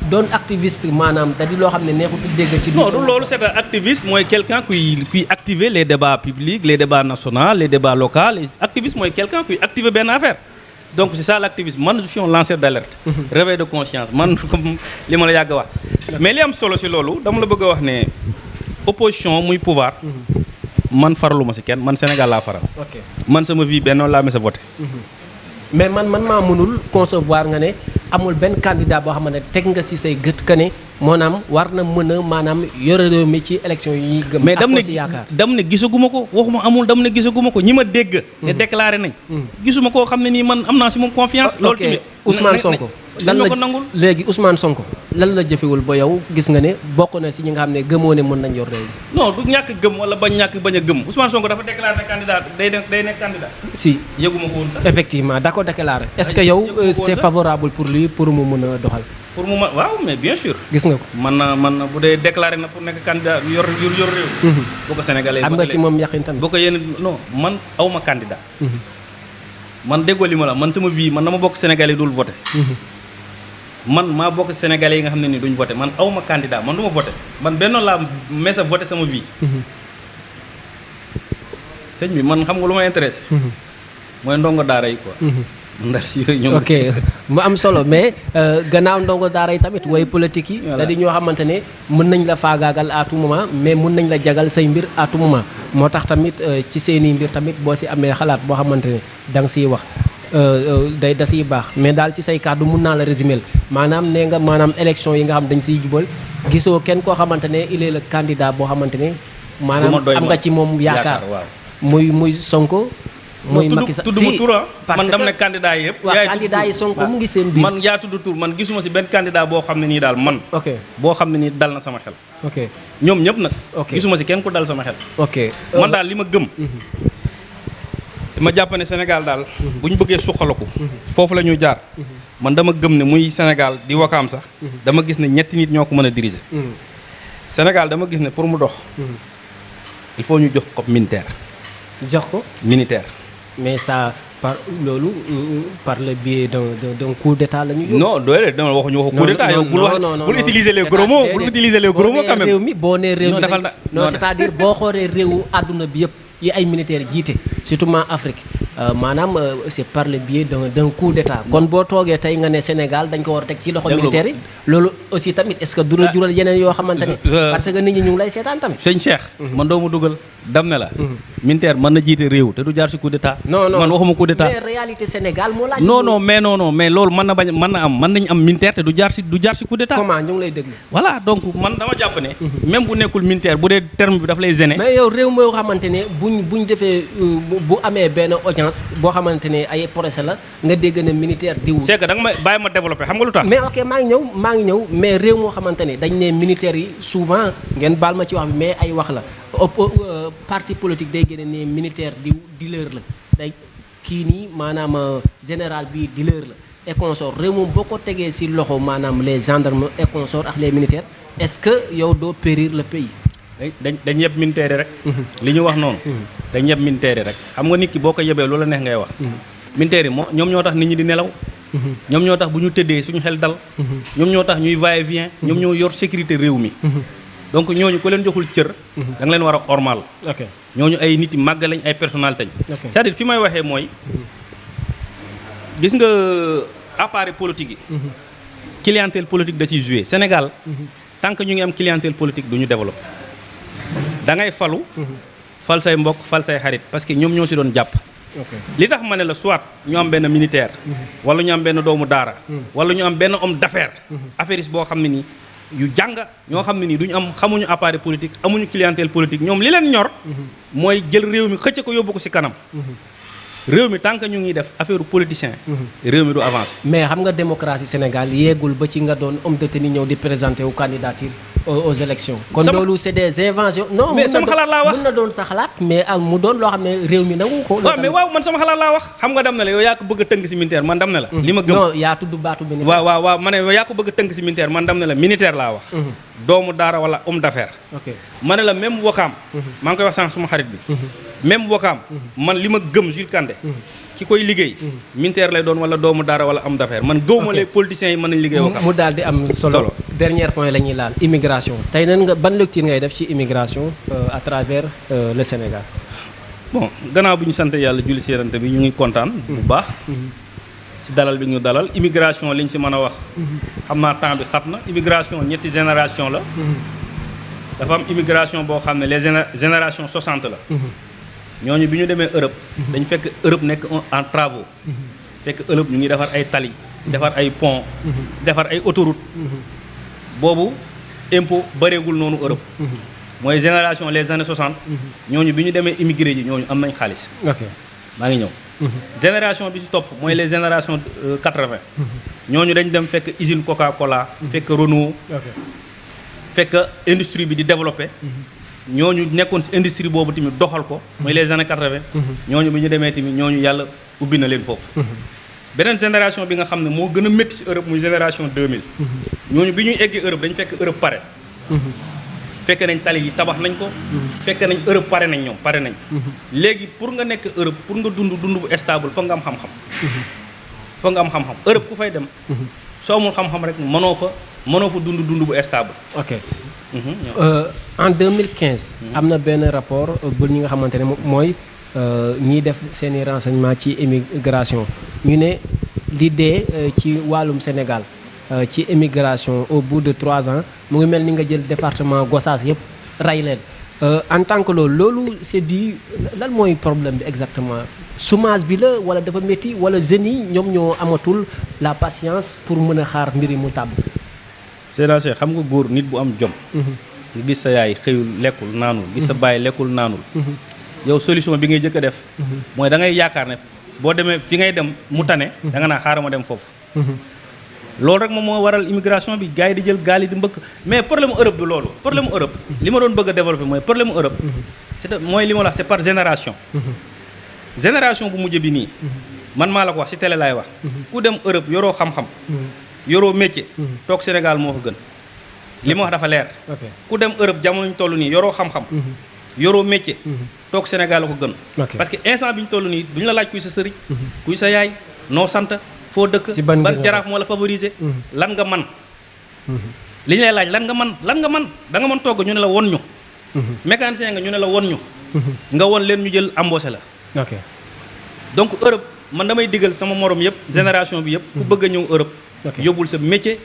doon activiste maanaam da di loo xam ne neexut a dégg ci. non du loolu c'est un activiste mooy quelqu'un kuy activer les débats publics les débats nationaux les débats locaux activiste mooy quelqu'un kuy activer benn affaire. donc c'est ça l'activisme man je suis un lanceur d'alerte. Réveil de conscience man comme li ma la yàgg a wax. mais li am solo ci loolu dama la bëgg a wax ne opposition muy pouvoir. man faraluma ci kenn man Sénégal laa faral. ok man sama vie benn laa mës a voté. mais man maa mënul concevoir nga ne amul benn candidat boo xam ne teg nga ci say gët que ne maanaam war na mën a maanaam yore réew mi ci élection yi ñuy gëm. mais yaakaar dam ne gisaguma ko waxuma amul dam ne gisaguma ko ñi ma dégg. ne déclaré nañ. gisuma koo xam ne nii man am naa ci moom confiance. loolu tamit Ousmane Sonko lan la ko nangul léegi Ousmane Sonko lan la jëfewul ba yow gis nga ne bokk na ci ñi nga xam ne gëmoo ne mën nañ yor réew mi. non du ñàkk gëm wala bañ a gëm Ousmane Sonko dafa déclaré ne candidat day nekk candidat. si yëguma ko woon sax. effectivement da ko déclaré. est-ce que yow c'est favorable pour lui pour mu mën a doxal. pour mu ma waaw mais bien sûr. gis nga ko man na bu dee déclaré na pour nekk candidat yor réew. boo ko Sénégalais am nga ci moom yaqin tamit. boo ko yéen non man awma candidat. man déggoo li ma la man sama vie man dama bokk Sénégalais dul voté. man maa bokk Sénégalais yi nga xam ne ni duñ voté man awma candidat man du ma voté man benn laa mes a voté sama vie. sëñ bi man xam nga lu ma intéressé. mooy ndongo daara yi quoi. ndar si yooyu ñoom. ok mu am solo mais gannaaw ndongo daara yi tamit way politique yi. da di ñoo xamante ne mën nañ la faagaagal à tout moment mais mën nañ la jagal say mbir à tout moment moo tax tamit ci seeni mbir tamit boo si amee xalaat boo xamante ne da nga siy wax da siy baax mais daal ci say kàddu mun naa la résumer maanaam nee nga maanaam élection yi nga xam dañ siy jubal gisoo kenn koo xamante ne il est le candidat boo xamante ne. maanaam am nga ci moom yaakaar muy Sonko. muy Macky Sall tudd ma tur man dam ne candidat yi yëpp. waaw candidat yi Sonko mu ngi seen biir. man yaa tudd tur man gisuma ci benn candidat boo xam ne nii daal man. ok boo xam ne nii dal na sama xel. ok ñoom ñëpp nag. ok gisuma ci kenn ku dal sama xel. ok man daal li ma gëm. dama jàpp ne Sénégal daal. bu ñu bëggee suqalaku. foofu la ñuy jaar. man dama gëm ne muy Sénégal di Wakaam sax. dama gis ne ñetti nit ñoo ko mën a diriger. Sénégal dama gis ne pour mu dox. il faut ñu jox ko militaire. jox ko militaire. mais ça par loolu par le biais d'un coup d'état la ñu. non doole dama waxuñu waxu coup d'état yow bul utiliser les gros mots bul utiliser les gros mots quand même. réew mi boo nee réew mi non c'est-à-dire boo xoolee réewu àdduna bi yëpp yi ay militaires jiite surtout en Afrique maanaam c'est par le biais d'un coup d'état kon boo toogee tey nga ne Sénégal dañ ko war a teg ci loxo militaires yi loolu aussi tamit est-ce que du la jural yeneen yoo xamante ne parce que nit ñi ñu ngi lay seetaan tamit. sëñ Cheikh man doo ma dugal dam ne la militaire mën na jiite réew te du jaar ci coup d'état. non man waxuma coup d'état mais réalité Sénégal moo laaj. non mais loolu mën na bañ mën na am mën nañu am militaire te du jaar ci coup d'état. comment ñu ngi lay déglu. voilà donc man dama jàpp ne. même bu nekkul militaire bu dee terme bi daf lay gêner. mais yow réew moo xamante ne buñ defee bu amee benn audience boo xamante ne ay procès la nga dégg ne militaire diw. c'est que da nga ma bàyyi ma développer xam nga lu tax. mais ok maa ngi ñëw mais réew moo xamante ne dañ ne militaires yi souvent ngeen baal ma ci wax bi mais ay wax la parti politique day génne ne militaire diw dealer la day kii nii maanaam général bi dealer la et consort réew moom boo ko tegee ci loxo maanaam les gendarmes et consort ak les militaires est-ce que yow doo périr le pays. dañ yeb militaire rek. li ñu wax noonu. dañ yeb militaire rek xam nga nit ki boo ko yebee loola neex ngay wax. militaire yi ñoom ñoo tax nit ñi di nelaw. ñoom ñoo tax bu ñu tëddee suñu xel dal. ñoom ñoo tax ñuy va-et-vient. ñoom ñoo yor sécurité réew mi. donc ñooñu ku leen joxul cër. da nga leen war a ormal. ok ñooñu ay nit yi màgg lañ ay personnalité lañ. c'est-à-dire fi may waxee mooy. gis nga appareil politique yi. clientèle politique da ciy jouer Sénégal. tant que ñu ngi am clientèle politique du ñu développer. da ngay falu. fal say mbokk fal say xarit parce que ñoom ñoo ci doon jàpp. li tax ma ne la soit ñu am benn militaire. wala ñu am benn doomu daara. wala ñu am benn homme d'affaires. affairiste boo xam ne nii yu jàng ñoo xam ne nii duñu am xamuñu appareil politique amuñu clientèle politique ñoom li leen ñor mooy jël réew mi xëcc ko yóbbu ko ci kanam réew mi tant que ñu ngi def affaire politicien réew mi du avancer. mais xam nga démocratie Sénégal yeegul ba ci nga doon homme de tenue ñëw di présenter wu candidature aux élections kon loolu c'est des inventions non mais sama xalaat laa wax mën na doon sa xalaat mais mu doon loo xam ne réew mi nangu ko waaw mais waaw man sama xalaat laa wax xam nga dem na la yow yaa ko bëgg a tënk ci militaire man dem na la li ma gëm non yaa tudd baatu militaire waaw ma ne yow yaa ko bëgg a tënk ci militaire man dem na la militaire laa wax doomu daara wala homme d'affaires ma ne la même Wakaam maa ngi koy wax sànq suma xarit bi même Wakaam man li ma gëm Jules Kandé ki koy liggéey militaire lay doon wala doomu daara wala homme d'affaires man gëwuma les politiciens yi mën nañ liggéey Wakaam mu daal di am solo dernier point la ñuy laal immigration tey nan nga ban lecture ngay def ci immigration à travers le Sénégal bon gannaaw bi ñu sant yàlla julli si Yonent bi ñu ngi kontaan bu baax ci dalal bi ñu dalal immigration liñ ci mën a wax xam naa temps bi xat na immigration ñetti génération la dafa am immigration boo xam ne les génération 60 la ñooñu bi ñu demee Europe dañ fekk Europe nekk en travaux fekk Europe ñu ngi defar ay tali defar ay pont defar ay autoroute boobu impôt bëreegul noonu Europe mooy génération les années 60 ñooñu bi ñu demee immigré ji ñooñu am nañ xaalis maa ngi ñëw génération bi ci topp mooy les générations 80 ñooñu dañ dem fekk usine Coca-Cola fekk Renault fekk industrie bi di développé ñooñu nekkoon ci industrie boobu tamit doxal ko mooy les années 80 ñooñu bi ñu demee tamit ñooñu yàlla ubbi na leen foofu beneen génération bi nga xam ne moo gën a métti ci Europe muy génération 2000 ñooñu bi ñuy eggee Europe dañu fekk Europe pare fekk nañ tali yi tabax nañ ko fekk nañ Europe pare nañ ñoom pare nañ léegi pour nga nekk Europe pour nga dund bu stable foog nga am xam-xam foog nga am xam-xam Europe ku fay dem soo amul xam-xam rek mënoo fa dund bu stable en 2015 am na benn rapport bu ñi nga xamante ne mooy ñiy def seeni renseignement ci immigration ñu ne li dee ci wàllum Sénégal ci immigration au bout de 3 ans mu ngi mel ni nga jël département Gossas yëpp rey leen en tant que loolu c'est dit lan mooy problème bi exactement chômage bi la wala dafa métti wala jeunes yi ñoom ñoo amatul la patience pour mën a xaar mbir yi mu tàbb c'est xam nga góor nit bu am jom nga gis sa yaay xëyul lekkul naanul gis sa baay lekkul naanul yow solution bi ngay jëkk a def mooy da ngay yaakaar ne boo demee fi ngay dem mu tane da nga naa xaaral ma dem foofu loolu rek moom moo waral immigration bi gars yi di jël gaal yi di mbëkk mais problème Europe du loolu problème Europe li ma doon bëgg a développer mooy problème Europe mooy li ma la wax c'est par génération génération bu mujj bi nii man maa la ko wax ci télé laay wax ku dem Europe yoroo xam-xam yoroo métier toog Sénégal moo ko gën li ma wax dafa leer ku dem Europe jamono ñu toll nii yoroo xam-xam yoroo métier toog Sénégal la ko gën parce que instant bi ñu toll nii duñu la laaj kuy sa sëriñ kuy sa yaay noo sant foo dëkk ban jaraaf moo la favoriser lan nga man li ñu lay laaj lan nga man da nga mën togg ñu ne la won ñu mécanicien nga ñu ne la won ñu nga won leen ñu jël embauché la donc Europe man damay digal sama morom yëpp génération bi yëpp ku bëgg a ñëw Europe yóbbul sa métier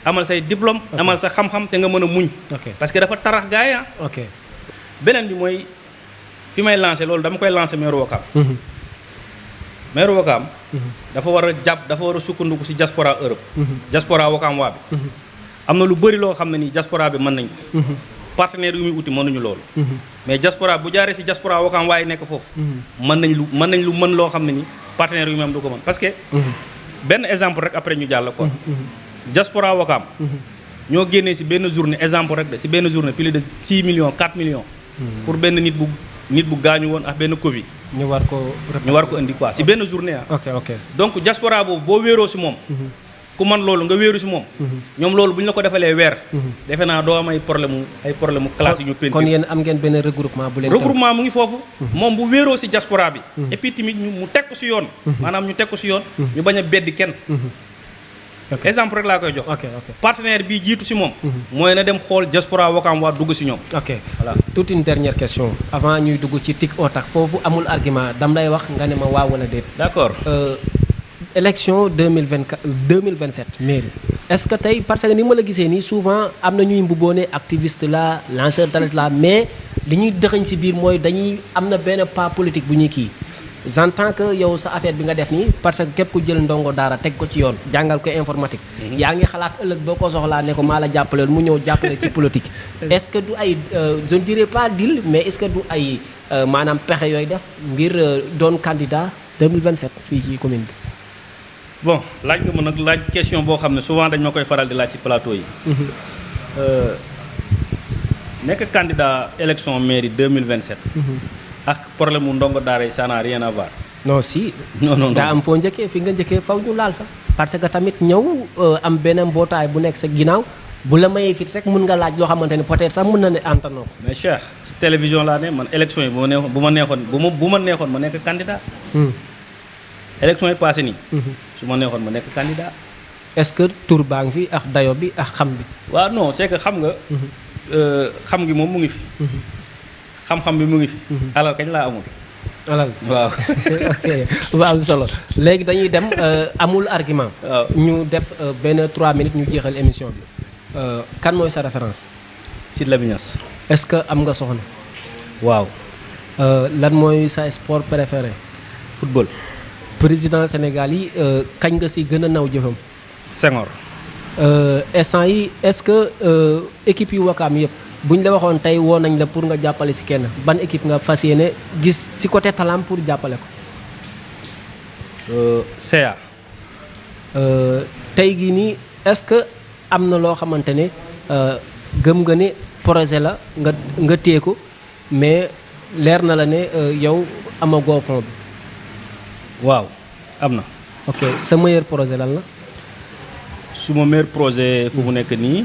amal say diplôme amal sa xam-xam te nga mën a muñ parce que dafa tarax gars yi beneen bi mooy fi may lancé loolu dama koy lancé maire Wakaam maire Wakaam dafa war a sukkandiku ci diaspora Europe diaspora Wakaam waa bi am na lu bëri loo xam ne nii diaspora bi mën nañ ko partenaire yu muy uti mënuñu loolu mais diaspora bu jaaree ci diaspora Wakaam waaye nekk foofu mën nañ lu mën loo xam ne nii partenaire yu même du ko mën parce que benn exemple rek après ñu jàll quoi diaspora Wakaam ñoo génnee ci benn journée exemple rek de ci benn journée plus de 6 millions 4 millions pour benn nit bu gaañu woon ak benn Covid ñu war ko indi quoi ci benn journée donc diaspora boobu boo wéeroo ci moom ku man loolu nga wéeru ci moom ñoom loolu bu ñu la ko defalee weer defe naa doo am ay problème classe yu ñu peinture kon yéen am ngeen benn regroupement bu leen regroupement mu ngi foofu moom bu wéeroo ci diaspora bi et puis tamit mu teg ko ci yoon maanaam ñu teg ko ci yoon ñu bañ a beddi kenn exemple rek laa koy jox partenaire bii jiitu ci moom mooy na dem xool diaspora Wakaam waa dugg ci ñoom voilà toute une dernière question avant ñuy dugg ci tic au tac foofu amul argument dam lay wax nga ne ma waaw wala déet d'accord élection 2027 mairie est-ce que tey parce que ni ma la gisee nii souvent am na ñuy mbubboone activiste la lanceur d'alerte la mais li ñuy dëxañ ci biir mooy dañuy am na benn pas politique bu ñuy kii j'entends que yow sa affaire bi nga def nii parce que képp ku jël ndongo daara teg ko ci yoon jàngal ko informatique. yaa ngi xalaat ëllëg boo ko soxlaa ne ko maa la jàppale mu ñëw jàppale ci politique. est-ce que du ay je ne dirais pas deal mais est-ce que du ay maanaam pexe yooyu def ngir doon candidat 2027 fii ci commune bi. bon laaj nga ma nag laaj question boo xam ne souvent dañ ma koy faral di laaj ci plateau yi. nekk candidat élection mairie 2027. ak problème mu ndongo daara yi ça n'a rien à voir. non si. non daa am foo njëkkee fi nga njëkkee faw ñu laal sax. parce que tamit ñëw am benn mbootaay bu nekk sa ginnaaw bu la mayee fit rek mun nga laaj loo xamante ne peut-être sax mun na ne antanoo ko. mais Cheikh ci télévision laa ne man élection yi bu ma neexoon ma nekk candidat. élection yi passé nii. su ma neexoon ma nekk candidat. est-ce que tur baa ngi fi ak dayo bi ak xam bi. waaw non c'est que xam nga. xam gi moom mu ngi fi. xam-xam bi mu ngi fi. alal kañ laa amul. alal waaw. ok bu am solo léegi dañuy dem amul argument. waaw ñu def benn 3 minutes ñu jeexal émission bi. kan mooy sa référence. Sidy Lamine Niass. est-ce que am nga soxna. waaw. lan mooy sa sport préféré. football. président Sénégal yi kañ nga si gën a naw jëfam. Senghor. instant yi est-ce que équipe yu Wakaam yëpp bu ñu la waxoon tey woo nañ la pour nga jàppale si kenn ban équipe nga fas yéene gis si côté talent pour jàppale ko. CA. tey gii nii est-ce que am na loo xamante ne gëm nga ne projet la nga téye ko mais leer na la ne yow amagoo fond bi. waaw am na. ok sa meilleur projet lan la. suma meilleur projet fu mu nekk nii.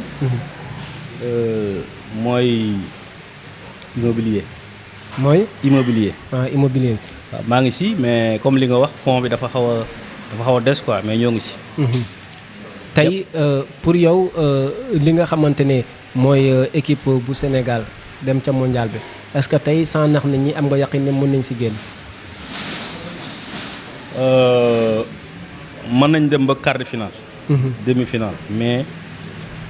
mooy immobilier. mooy. immobilier. Immobilier. waaw maa ngi si mais comme li nga wax fond bi dafa xaw a des quoi mais ñoo ngi si. tey pour yow li nga xamante ne mooy équipe bu Sénégal dem ca mondial bi est-ce que tey sans nax nit ñi am nga yaqin ne mën nañ si génn. mën nañ dem ba quart de finale. demi-finale mais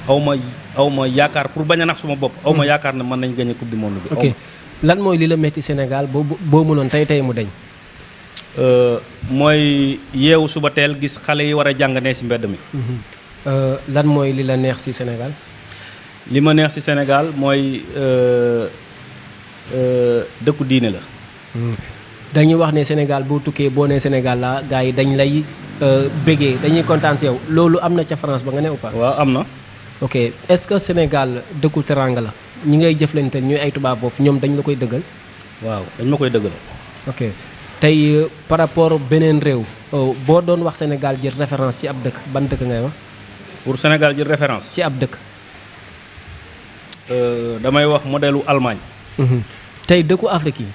aw ma yaakaar pour bañ a nax suma bopp. aw ma yaakaar ne mën nañ gagner coupe du monde bi. ok lan mooy li la metti Sénégal boo mënoon tey mu deñ. mooy yeewu suba teel gis xale yi war a jàng ne ci mbedd mi. lan mooy li la neex ci Sénégal. li ma neex ci Sénégal mooy dëkku diine la. dañuy wax ne Sénégal boo tukkee boo nee Sénégal la gars yi dañ lay bégee dañuy kontaan ci yow loolu am na ca France ba nga ne ou pas. waaw am na. ok est-ce que Sénégal dëkku teranga la ñi ngay jëflante ñuy ay tubaab foofu ñoom dañ la koy dëggal. waaw dañ ma koy dëggal. ok tey par rapport beneen réew boo doon wax Sénégal jël référence ci ab dëkk ban dëkk ngay wax. pour Sénégal jël référence. ci ab dëkk. damay wax modèle Allemagne. tey dëkku Afrique yi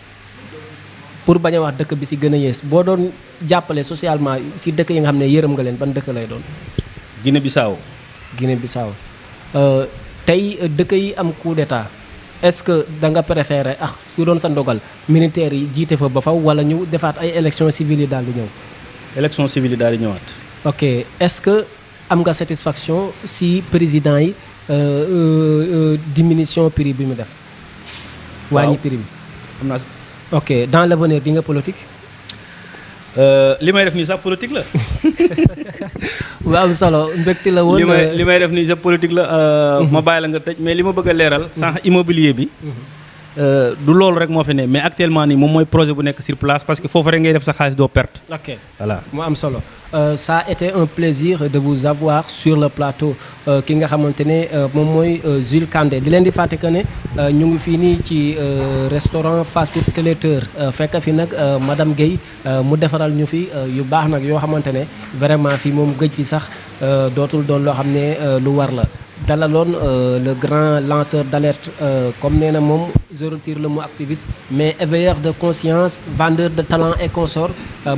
pour bañ a wax dëkk bi ci gën a yées boo doon jàppale socialement ci dëkk yi nga xam ne yërëm nga leen ban dëkk lay doon. Guinée-Bissau. Guinée-Bissau tey dëkk yi am coup d'état est-ce que da nga préférer ak ku doon sa ndogal militaires yi jiite fa ba faw wala ñu defaat ay élections civiles yi daal di ñëw. élections civiles yi daal di ñëwaat. ok est-ce que am nga satisfaction ci président yi diminution prix bi mu def. wàññi prix bi. am naa. ok dans l'avenir di nga politique. li may def nii sax politique la. bu am solo mbégte la woon. li may def nii sax politique la. ma bàyyi la nga tëj mais li ma bëgg a leeral. sànq immobilier bi. du loolu rek moo fi ne mais actuellement nii moom mooy projet bu nekk sur place parce que foofu rek ngay def sa xaalis doo perte. ok voilà mu am solo. ça a été un plaisir de vous avoir sur le plateau ki nga xamante ne moom mooy Jules Kandé di leen di fàtte que ne ñu ngi fii nii ci restaurant fast food Téléteur fekk fi nag madame Guèye mu defaral ñu fi yu baax nag yoo xamante ne vraiment fii moom gëj fi sax dootul doon loo xam ne lu war la. dalaloon le grand lanceur d'alerte comme nee na moom je retire le mot activiste mais éveilleur de conscience vendeur de talent et consort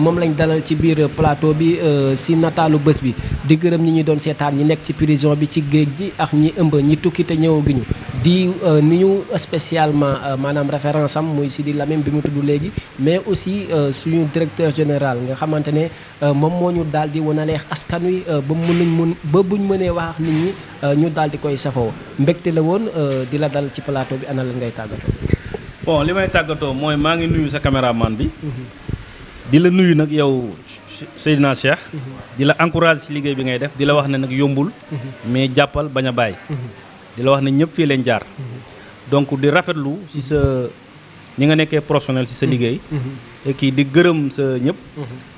moom lañ dalal ci biir plateau bi si nataalu bés bi di gërëm ñi ñu doon seetaan ñi nekk ci prison bi ci géej gi ak ñi ëmb ñi tukki te ñëwaguñu di ni ñu spécialement maanaam référence am muy Sidy Lamine bi mu tudd léegi mais aussi suñu directeur général nga xamante ne moom moo ñu daal di wanaleex askan wi ba buñ mënee wax ak nit ñi ñu daal di koy safoo mbégte la woon di la dal ci plateau bi ana lan ngay tàggatoo. bon li may tàggatoo mooy maa ngi nuyu sa caméraman bi. di la nuyu nag yow Seydina Cheikh. di la encouragé ci liggéey bi ngay def di la wax ne nag yombul. mais jàppal bañ a bàyyi. di la wax ne ñëpp fii leen jaar. donc di rafetlu ci sa ñi nga nekkee professionnel ci sa liggéey. et kii di gërëm sa ñëpp.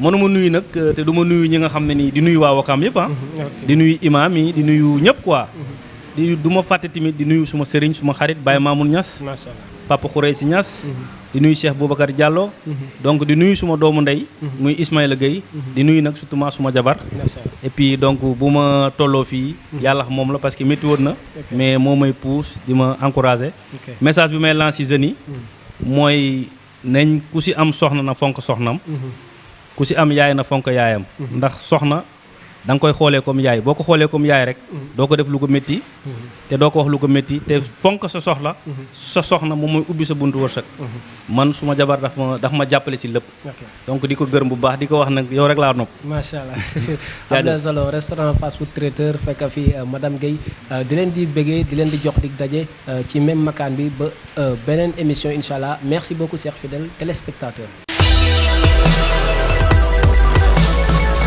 mënuma nuyu nag te du ma nuyu ñi nga xam ne nii di nuyu waa Wakaam yëpp ah. di nuyu imaam yi di nuyu ñëpp quoi. du ma fàtte tamit di nuyu suma sëriñ suma xarit Baye Mamoun Niass. macha allah Papa Khoureysi Niass. di nuyu Cheikh Boubacar Diallo. donc di nuyu suma doomu ndey. muy Ismaïla Gueye. di nuyu nag surtout suma jabar. et puis donc bu ma tolloo fii. yàlla moom la parce que métti woon na. mais moo may pousse di ma encouragé. message bi may lancé jeunes yi. mooy nañ ku si am soxna na fonk soxnam. ku si am yaay na fonk yaayam. ndax soxna da nga koy xoolee comme yaay boo ko xoolee comme yaay rek. doo ko def lu ko métti. te doo ko wax lu ko métti te fonk sa soxla. sa soxna moom mooy ubbi sa buntu wërsëg. man suma jabar daf ma jàppale si lépp. donc di ko gërëm bu baax di ko wax nag yow rek laa nopp. macha allah am na solo restaurant fast food traiteur fekk fi madame Gueye di leen di bëggee di leen di jox dig daje ci même makaan bi ba beneen émission incha allah merci beaucoup chers fidèles téléspectateurs.